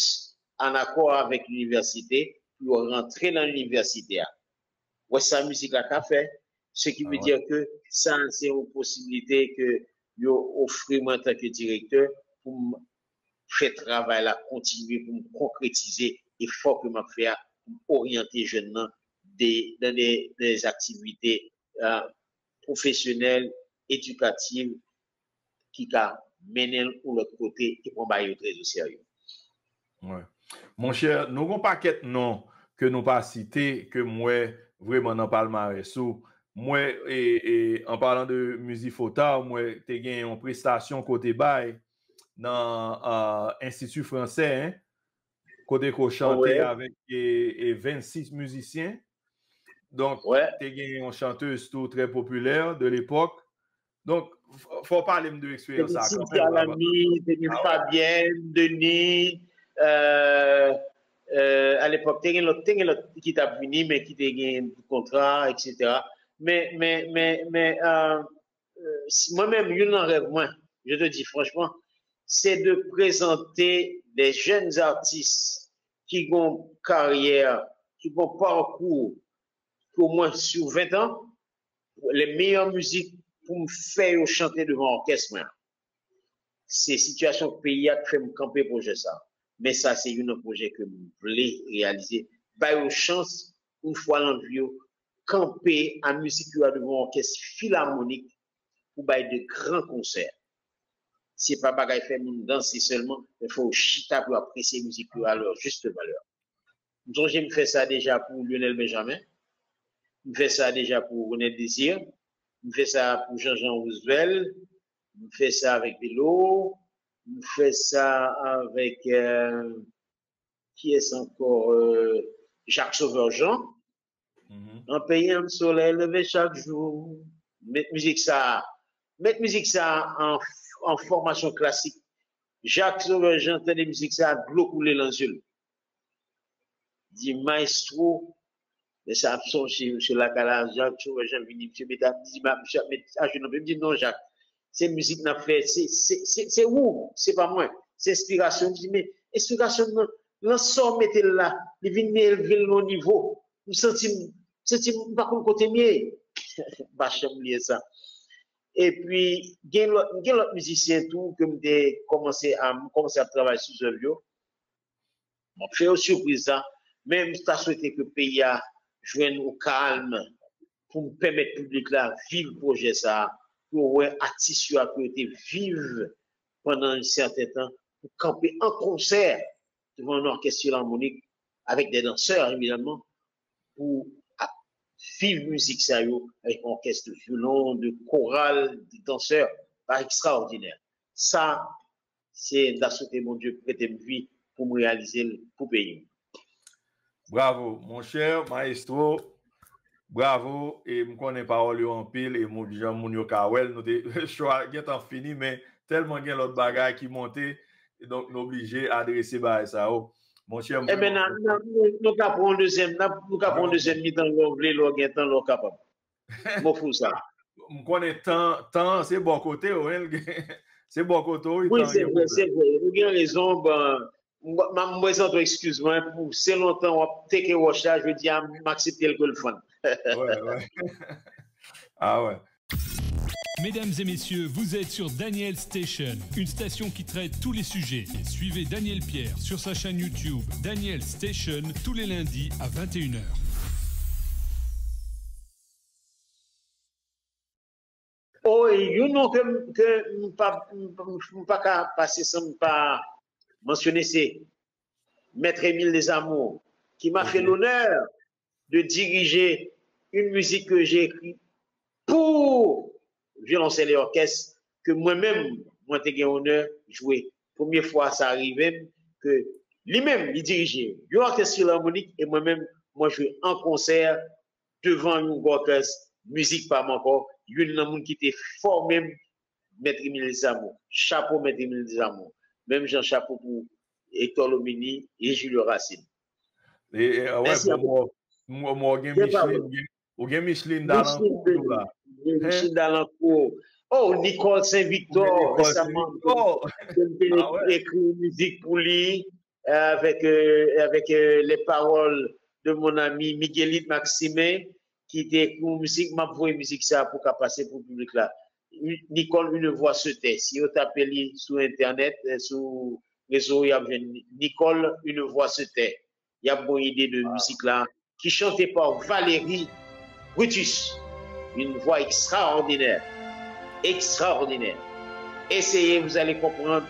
an akò avèk linivèsite, pou yo rantre nan inivèsite a. Wè sa mizik la ka fè, ce qui veut dire que sa, se yon posiblite ke yo ofri mwen antanke direktè pou m fè travay la kontinye, pou m konkretize efò ke m ap fè a, pou m oryante jèn nan de, dans des, des activités, euh, pwofesyonèl, edikatif, ki ka mennen l yon lòt kote e pran bagay yo trè o serye. Monchè, nou gon pakèt non ke nou pa site, ke m wè vreman nan palmarès ou. M wè, e, e, an palan de Mizik Fota, m wè te gen yon prestasyon kote bay nan, euh, Enstiti Fransè, en, kote ke w chante avèk, e, e vennsis mizisyen. Donk, te gen yon chantez tou trè popilè de lepòk. Donk, fò w pale m de eksperyans sa kanmenm. Te gen Cynthia Lamy, te gen Fabienne Denis, euh, euh, a lepòk, te gen lòt, te gen lòt ki t ap vini, men ki te gen kontra, etsetera. Men, men, men, men, euh, euh, mwen menm, youn nan rèv mwen, je te dis franchement, c'est de présenter des jeunes artistes ki gon karyè, ki gon pakou ki omwen sou ven an, les meilleures musiques pou m fè yo chante devan òkès mwen an. Se sitiyasyon peyi a k fè m kanpe pwojè sa. Men sa se youn nan pwojè ke m vle reyalize. Ba yo chans, yon fwa nan vi yo, kanpe a mizik yo a devan òkès filamonik pou bay de gran konsè. Se pa bagay fè moun danse sèlman, men fò yo chita pou yo apresye mizik yo a lè jis valè. M sonje m fè sa deja pou Lionel Benjamin. M fè sa deja pou René Désir. M fè sa pou Jean-Jean Roosevelt. M fè sa avèk Velo. M fè sa avèk, euh, kiyès ankò? Euh, Jacques Sauveur Jean. Nan peyi an, solèy leve chak jou. Met mizik sa, met mizik sa an, an fòmasyon klasik. Jacques Sauveur Jean tande mizik sa, dlo koule nan zye l. Di, "Maestro," men sa ap sonje, misye lakay la, Jacques Sauveur Jean vini, misye met a, di, "Ma, misye ap met ajenou nan pye." M di, "Non, Jacques, se mizik n ap fè, se, se, se, se ou, se pa mwen, se enspirasyon." M di, "Men enspirasyon nan, nan sa w mete l la, li vin elve l nan yon nivo, m santi m, m santi m pa konn kote m ye." M pa janm bliye sa. Epi, gen lòt, gen lòt mizisyen tou ke m te kòmanse a, m kòmanse ap travay sou zèv yo. M ap fè yo sipriz la, men m ta swete ke peyi a jwenn yon kalm pou m pèmèt piblik la viv pwojè sa a, pou yo wè atis yo a ke yo te viv pandan yon sèten tan, pou kanpe an konsè devan yon òkès filarmonik avèk de dansè, evidaman, pou ap viv mizik sa yo avèk yon òkès de vyolon, de koral, de dansè, pa ekstraòdinè. Sa, se, m ta swete Bondye prete m vi pou m reyalize l pou peyi m. Bravo, monchè, maestro. Bravo, e m konnen pawòl yo anpil, e moun, jan moun yo ka wè l, nou te, show a gentan fini, men tèlman gen lòt bagay ki monte, donk nou oblije adrese bagay sa yo. Monchè, m Ebyen, nou ka pran yon dezyèm, nou ka pran yon dezyèm mitan lè w vle, lè w gen tan, lè w kapab. M ofri w sa. M konnen tan, tan se bò kote w, hein, se bò kote w, wi, se vre, se vre. Ou gen rezon, bon, m prezante w eskiz mwen pou se lontan w ap teke wòch la, jodi a m aksepte l ke l fann. Ah ouais. Mesdames et messieurs, vous êtes sur Daniel Station, une station qui traite tous les sujets. Suivez Daniel Pierre sur sa chaîne YouTube, Daniel Station, tous les lundis à vingt et une heures. Oh, e youn non ke, ke m pa, m pa ka pase san m pa mansyone, se Maître Émile Desamours, qui m'a fait l'honneur de diriger une musique que j'ai écrite pour violoncelle et orchestre, ke mwen menm, mwen te gen onè jwe. Premye fwa sa rive m, ke li menm, li dirije yon òkès filarmonik, e mwen menm, mwen jwe an konsè devan yon gwo òkès, mizik pa m ankò, youn nan moun ki te fòme m, Mèt Émile Desamours. Chapo Mèt Émile Desamours. Menm jan chapo pou Hector Lomini e Julio Racine. E, e, wè, Mèsi bon, mwen, mwen gen Micheline, ou gen Micheline Dalancourt tou la. Micheline Dalancourt. Oh, Nicole Saint-Victor, resaman, ke m te ekri yon mizik pou li, avèk, euh, avèk, euh, les paroles de mon ami Miguelito Maximin, ki te ekri yon mizik, m ap voye mizik sa pou ka pase pou piblik la. Nicole Une voix se tait. Si yo tape li sou entènèt, euh, sou rezo, y ap jwenn Nicole Une voix se tait. Y ap gon ide de mizik la, qui est chanté par Valérie Brutus. Une voix extraordinaire. Extraordinaire. Essayez, vous allez comprendre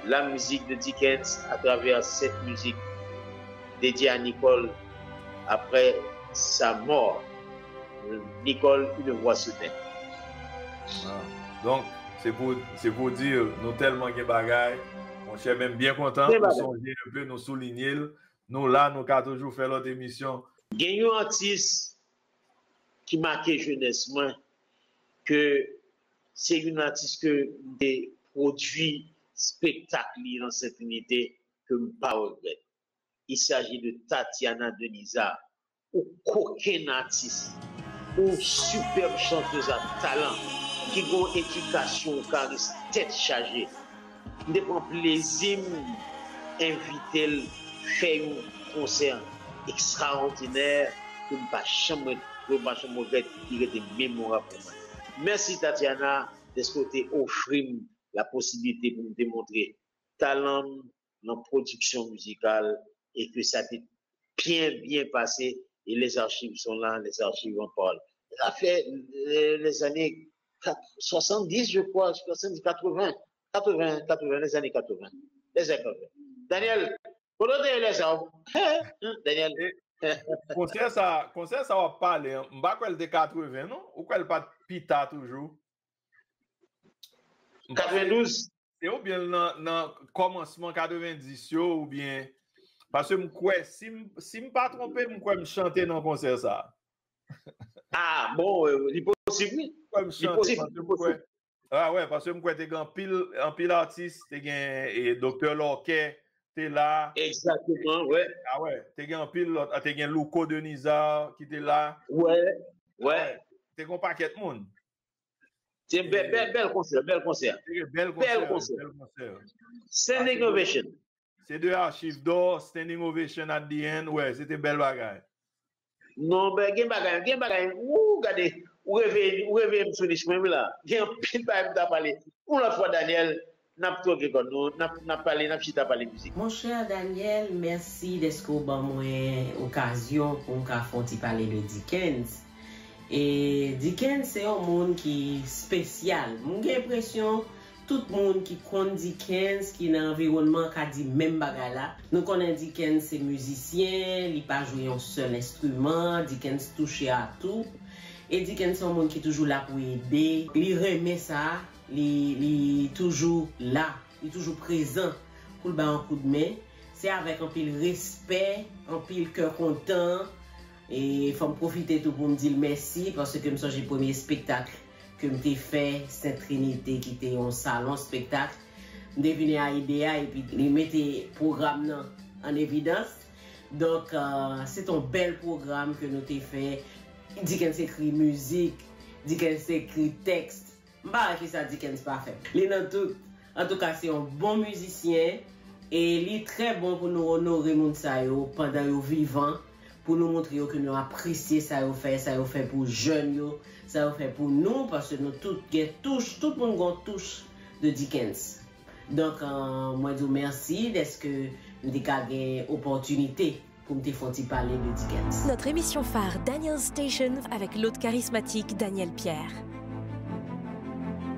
la musique de Dickens à travers cette musique dédiée à Nicole après sa mort. Nicole, Une voix se tait. Donk, se pou, se pou di, nou tèlman gen bagay. Monchè, men m byen kontan, nou sonje enpe, nou soulinye l. Nou la, nou ka toujou fè lòt emisyon. Gen yon atis ki make jenès mwen, ke se yon atis ke m te pwodui spektak li nan Sent Trinite, ke m pa regrèt. Il s'agit de Tatiana Denizard, ou kokenn atis, ou sipèb chantèz a talan, ki gon edikasyon, ou karis tèt chaje. M te pran plezi m envite l fè yon konsè ekstraòdinè ke m pa janm, ke m pa janm regrèt, ki rete memorab pou mwen. Mèsi Tatiana, dèske w te ofri m la posibilite pou m te montre talan m nan pwodiksyon mizikal e ke sa te byen, byen pase. Et les archives sont là, les archives en parlent. Sa fè, euh, les années soixante-dix, je crois, soixante-dix, quatre-vingts, quatre-vingts, quatre-vingts, les années quatre-vingts. Les années quatre-vingts. Daniel, kote w te ye lè sa? Daniel. Konsè sa, konsè sa w ap pale an, m pa kwè l te katreven, non? Ou kwè l pa t pi ta toujou? Katrevendouz. Se oubyen l nan, nan kòmansman katrevendis yo, oubyen, paske m kwè, si m, si m pa twonpe, m kwè m chante nan konsè sa. Ah, bon, euh, li posib, wi. M kwè m chante, paske m kwè. Ah, wè, paske m kwè te gen anpil, anpil atis, te gen, e, Doktè Lòkè, te la. Egzakteman, wè. Ah, wè, te gen anpil lòt, te gen Louko Denizard ki te la. Wè, wè. Te gen yon pakèt moun. Se bèl, bèl, bèl konsè, bèl konsè. Bèl konsè, bèl konsè. Standing ovation. Se de achiv dò, standing ovation at the end. Wè, se te bèl bagay. Non, ben, gen bagay, gen bagay. Wou, gade. Ou reveye, ou reveye m sou nich mwen, wi la. Gen anpil bagay m ta pale. Yon lòt fwa, Daniel, n ap twoke kò nou, n ap, n ap pale, n ap chita pale mizik. Monchè Daniel, mèsi dèske w ban mwen okazyon pou m ka fè yon ti pale de Dickens. E Dickens se yon moun ki espesyal. M gen enpresyon tout moun ki konn Dickens, ki nan anviwònman an ka di menm bagay la. Nou konnen Dickens se mizisyen, li pa jwe yon sèl enstriman, Dickens touche a tou. E Dickens se yon moun ki toujou la pou ede. Li renmen sa, li, li toujou la, li toujou prezan pou l bay yon koudmen. Se avèk anpil respè, anpil kè kontan, e fò m pwofite tou pou m di l mèsi, paske m sonje premye espektak ke m te fè Sent Trinite, ki te yon salon espektak. M te vini a ide a, epi li mete pwogram nan an evidans. Donk, euh, se te yon bèl pwogram ke nou te fè. Dickens ekri mizik, Dickens ekri tèks. M pa wè kisa Dickens pa fè. Li nan tout. Antouka, se yon bon mizisyen e li trè bon pou nou onore moun sa yo pandan yo vivan, pou nou montre yo ke nou apresye sa yo fè, sa yo fè pou jèn yo, sa yo fè pou nou, paske nou tout gen touch, tout moun gen yon touch de Dickens. Donk, euh, mwen di w mèsi dèske m te ka gen opòtinite pou m te fè yon ti pale de Dickens. Notre émission phare, Daniel's Station, avec l'hôte charismatique Daniel Pierre.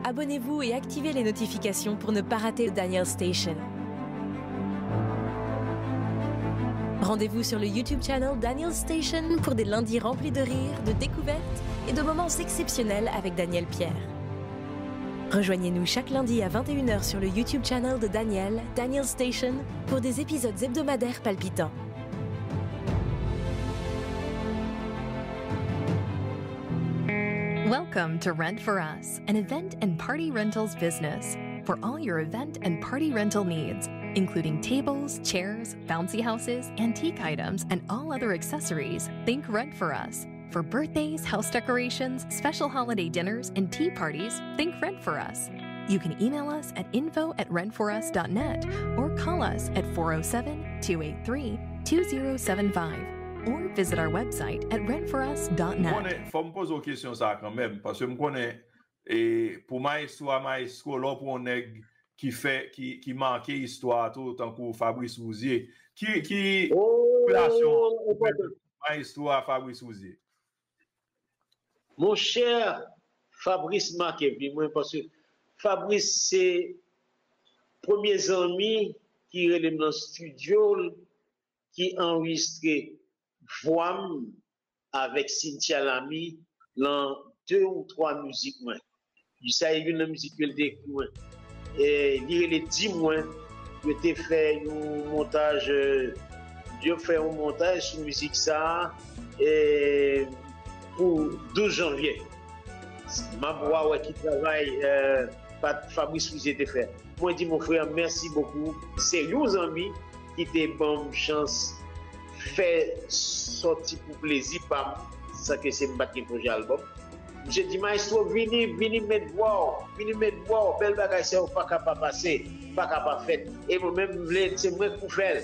Abonnez-vous et activez les notifications pour ne pas rater Daniel's Station. Rendez-vous sur le YouTube channel Daniel's Station pour des lundis remplis de rires, de découvertes et de moments exceptionnels avec Daniel Pierre. Rejoignez-nous chaque lundi à vingt et une heures sur le YouTube channel de Daniel, Daniel's Station, pour des épisodes hebdomadaires palpitants. Welcome to Rent for Us, an event and party rentals business. For all your event and party rental needs, including tables, chairs, bouncy houses, antique items, and all other accessories, think Rent for Us. For birthdays, house decorations, special holiday dinners, and tea parties, think Rent for Us. You can email us at info at rent for us dot net or call us at four oh seven, two eight three, two zero seven five or visit our website at rent for us dot net. Konnen, fò m poze w kesyon sa a kanmenm, paske m konnen, e, pou mayestwo a mayestwo, lè w pran yon nèg ki fè, ki, ki make istwa tou, tankou Fabrice Rouzier, ki, ki relasyon w gen avèk mayestwo a Fabrice Rouzier? Monchè, Fabrice make vi mwen, paske Fabrice se premye zanmi ki rele m nan estidyo l, ki anrejistre vwa m avèk Cynthia Lamy lan de ou twa mizik mwen. Sa e youn nan mizik ke l te ekri mwen. E li rele di mwen, yo te fè yon montaj, e, yo fè yon montaj sou mizik sa a, e, pou douz janvye. M ap wa wè ki travay, e, Pat Fabrice Rouzier te fè. Mwen di, mon frè, mèsi bokou. Se yon zanmi ki te ban m chans fè sòti pou plezi pa m, san ke se m pa t gen pwojè albòm. Misye di, "Maestro, vini, vini met vwa w, vini met vwa w, bèl bagay sa yo pa ka pa pase, pa ka pa fèt." E mwen menm, m vle, se mwen k pou fè l.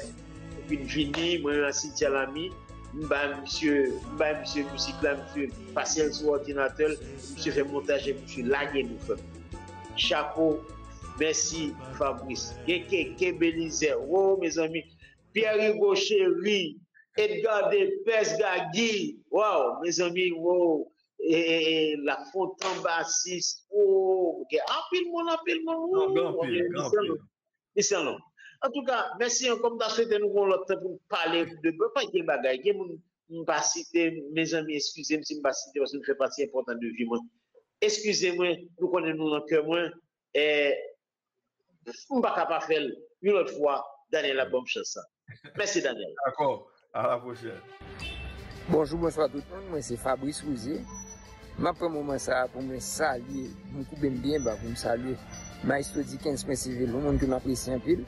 Epi m vini, mwen ak Cynthia Lamy, m bay misye, m bay misye mizik la, misye pase l sou òdinatè l, misye fè montaj, epi misye lage nou, frè m. Chapo, mèsi, Fabrice. Gen Keke Belizaire, wo, mezanmi, Pierre Hugo Chéry, Edgar Depès, Gagi, waw, mezanmi, wo, e, e, e, Lafontan, basis, wo, gen anpil moun, anpil moun, wo, gen anpil, gen anpil. Misye long. Antouka, mèsi ankò, m ta swete nou gen yon lòt tan pou n pale de, pa gen bagay, gen moun m pa site, mezanmi, eskize m si m pa site, paske nou fè pati enpòtan de vi mwen. Eskize mwen, nou konnen nou nan kè mwen, e m pa ka pa fè l yon lòt fwa, Daniel ap ban m chans sa. Mèsi, Daniel. Dakò. A la pwochèn. Bonjou, bonswa tout moun. Mwen se Fabrice Rouzier. M ap pran moman sa a pou mwen salye, pou m koube m byen ba, pou m salye Maestro Dickens Prince Evil, yon moun ke m apresye anpil.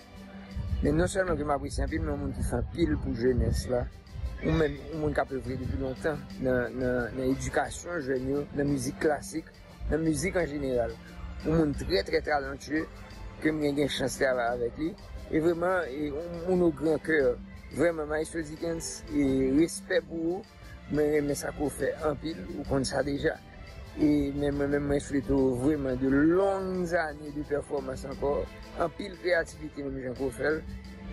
Men non sèlman ke m apresye anpil, men yon moun ki fè anpil pou jenès la. Ou menm, yon moun k ap evre depi lontan nan, nan, nan edikasyon jèn yo, nan mizik klasik, nan mizik an jeneral. Yon moun trè, trè talantye, ke m gen, gen chans travay avèk li. E vrèman, e, yon moun o gran kè. Vrèman, Maestro Dickens, e, respè pou ou. Mwen renmen sa ke w fè anpil, ou konn sa deja. E men mwen menm, mwen swete w vrèman de long ane de pèfòmans ankò, anpil kreyativite menm jan ke w fè l,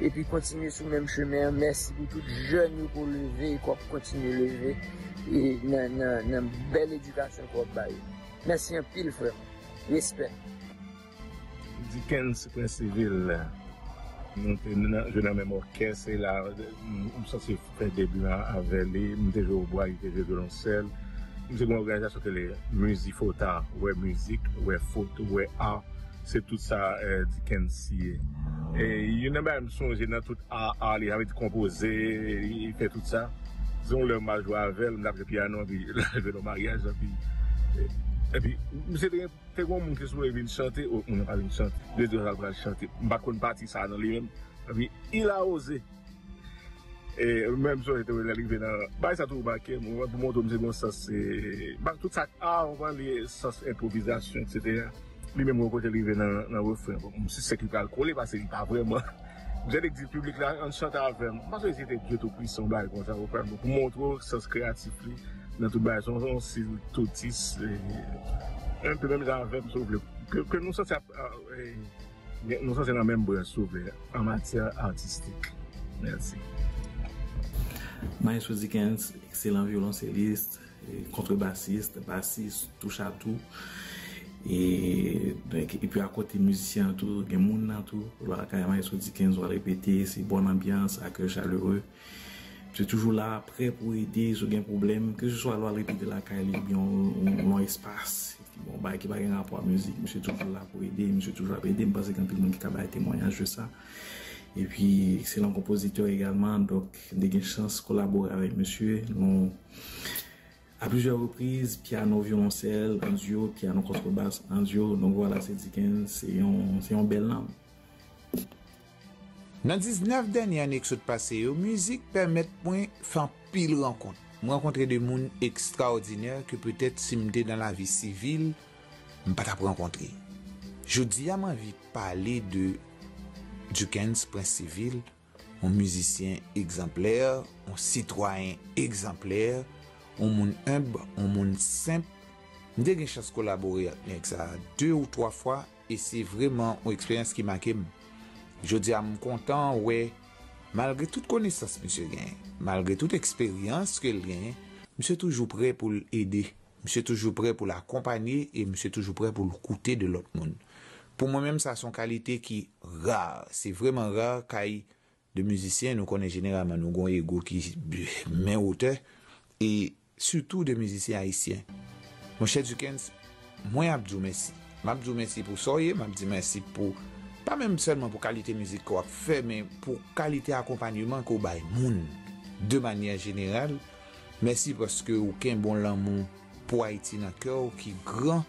epi kontinye sou menm chemen an. Mèsi pou tout jèn yo ke w leve e ke w ap kontinye leve e nan, nan, nan bèl edikasyon ke w ap ba yo. Mèsi anpil, frè m. Respè. Dickens Prince Civil. Nou te nan, jwe nan menm òkès, e la, m, m santi fè debi an avè li, m te jwe obwa, li te jwe vyolonsèl. M te gen yon òganizasyon ki rele Mizifota, wè mizik, wè foto, wè a. Se tout sa, eh, Dickens ye. E youn nan bagay m sonje nan tout a, a li, sa vle di konpoze, li fè tout sa. Se yon lè m al jwe avè l, m t ap jwe pyano, epi l al jwe nan maryaj, epi, epi, misye te gen Te gen yon moun ki sou vin chante, o, moun nan pa vin chante. Yo di l pral chante. M pa t konn pati sa a nan li menm. Epi, il a osé. E, menm jan te wè lè l rive nan, bagay sa toujou make m, pou montre w misye gen yon sans, e, ba, tout sa, a, w konprann, li, sans enpwovizasyon, etsetera. Li menm, yon kote l rive nan, nan refren. Bon, m sispèk li pral kole, paske li pa vrèman. Misye te di piblik la, ann chante avè m. M pa sonje si se te Dye Toupisan, yon bagay konsa, w konprann? Pou montre w sans kreyatif li nan tout bagay. Se yon, se yon stil totis, e, enpe menm jan avè m, si w vle. Ke, ke nou santi ap, a, e, nou santi nan menm brans, si w vle, an matyè atistik. Mèsi. Maestro Dickens, ekselan vyolonselis, e, kontrebasis, basis, touchatou. E, donk, epi akote mizisyen an tou, gen moun nan tou. Lwa lakay Maestro Dickens, w al repete, se bòn anbyans, akèy chalere. Misye toujou la, prè pou ede, si w gen pwoblèm, keseswa lwa l repete lakay li, oubyen yon, yon, yon espas, bon, bagay ki pa gen rapò a mizik, misye toujou la pou ede, misye toujou ap ede, m panse gen anpil moun ki ka bay temwayaj de sa. Epi, ekselan konpozitè egalman, donk, m te gen chans kolabore avèk misye, nou, a plizyè repriz, pyano, vyolonsèl, an dyo, pyano, kontrebas, an dyo. Donk, vwala, se Dickens, se yon, se yon bèl nanm. Nan diznèf dènye ane k sot pase yo, mizik pèmèt mwen fè anpil rankont. M rankontre de moun ekstraòdinè ke petèt si m te nan lavi sivil, m pa t ap rankontre. Jodi a, m anvi pale de Dickens Prince Civil, yon mizisyen egzanplè, yon sitwayen egzanplè, yon moun enb, yon moun senp. M te gen chans kolabore ak nèg sa a de ou twa fwa, e se vrèman yon eksperyans ki make m. Jodi a, m kontan wè, malgre tout konesans misye genyen, malgre tout eksperyans ke l genyen, misye toujou prè pou l ede, misye toujou prè pou l akonpanye, e misye toujou prè pou l koute de lòt moun. Pou mwen menm, sa se yon kalite ki ra. Se vrèman ra kay de mizisyen, nou konnen jeneralman nou gen yon ego ki men wotè, e sitou de mizisyen ayisyen. Monchè Dickens, mwen ap di w mèsi. M ap di w mèsi pou sa w ye, m ap di mèsi pou, pa menm sèlman pou kalite mizik ke w ap fè, men pou kalite akonpanyeman ke w bay moun de manyè jeneral. Mèsi paske w kenbe yon lanmou pou Ayiti nan kè w ki gran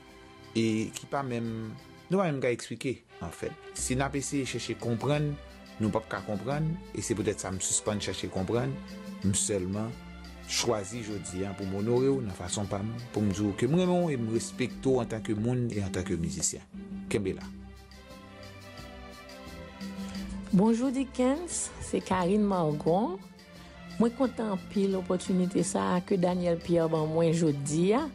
e ki pa menm, nou pa menm ka eksplike, anfèt. Si n ap eseye chèche konprann, nou p ap ka konprann, e se poutèt sa m sispann chèche konprann, m sèlman chwazi jodi a pou m onore w nan fason pa m, pou m di w ke m renmen w e m respekte w antanke moun e antanke mizisyen. Kenbe la. Bonjou Dickens, se Karine Margon. Mwen kontan anpil opòtinite sa a ke Daniel Pierre ban mwen jodi a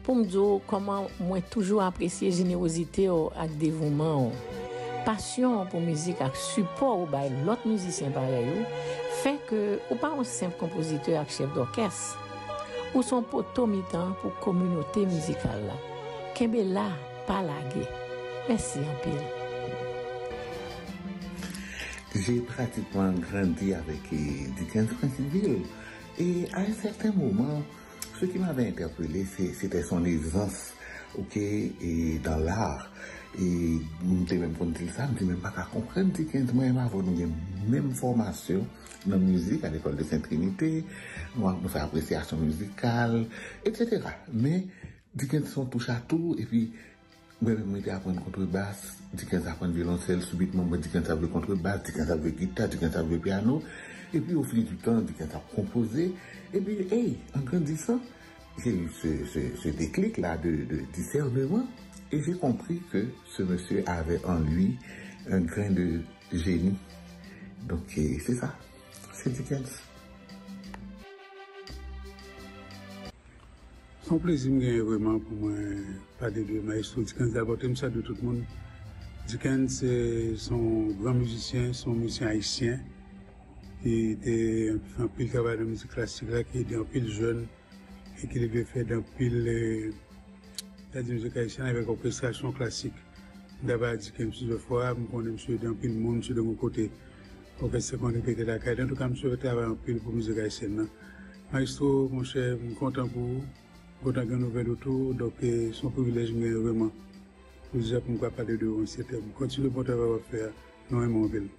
pou m di w kòman mwen toujou apresye jenewozite w ak devouman w. Pasyon w pou mizik ak sipò w bay lòt mizisyen parèy ou fè ke ou pa yon senp konpozitè ak chèf dòkès. Ou se yon poto mitan pou kominote mizikal la. Kenbe la, pa lage. Mèsi anpil. J'ai pratiquement grandi avec eh, Dickens Principville. Et à un certain moment, ce qui m'avait interpellé, c'est- c'était son aisance, ok, et dans l'art. E m te menm konn di l sa, m te menm pa ka konprann Dickens. Mwen menm avè w, nou gen menm fòmasyon nan mizik a lekòl de Sent Trinite, nou, nou fè apresyasyon mizikal, etsetera. Men, Dickens se yon touch a tou, epi Mwen menm, mwen te aprann kontrebas, Dickens aprann vyolonsèl, soubitman, mwen, Dickens ap jwe kontrebas, Dickens ap jwe gita, Dickens ap jwe pyano. Epi, au fil du temps, Dickens ap konpoze. Epi, hey, en grandissant, j'ai eu ce, ce, ce déclic-là de, de discernement et j'ai compris que ce monsieur avait en lui un grain de génie. Donc, eh, c'est ça. C'est Dickens. Se yon plezi m genyen vrèman pou mwen pale de Maestro Dickens. Dabò, te m salye tout moun. Dickens se se yon gran mizisyen, se yon mizisyen ayisyen ki te fè anpil travay nan mizik klasik la, ki ede anpil jèn e ki leve fè anpil, eh, ta di mizik ayisyèn avèk òkestrasyon klasik. M ta va Dickens plizyè fwa, m konnen misye ede anpil moun, misye te gon kote òkès te konn repete lakay li. Antouka, misye travay anpil pou mizik ayisyèn nan. Maestro, monchè, m kontan pou ou, m kontan gen nouvèl ou tou, donk, eh, se yon privilèj m genyen vrèman. Pou di sa pou m ka pale de ou an sèt èm. Kontinye bon travay w ap fè a, nou renmen w anpil.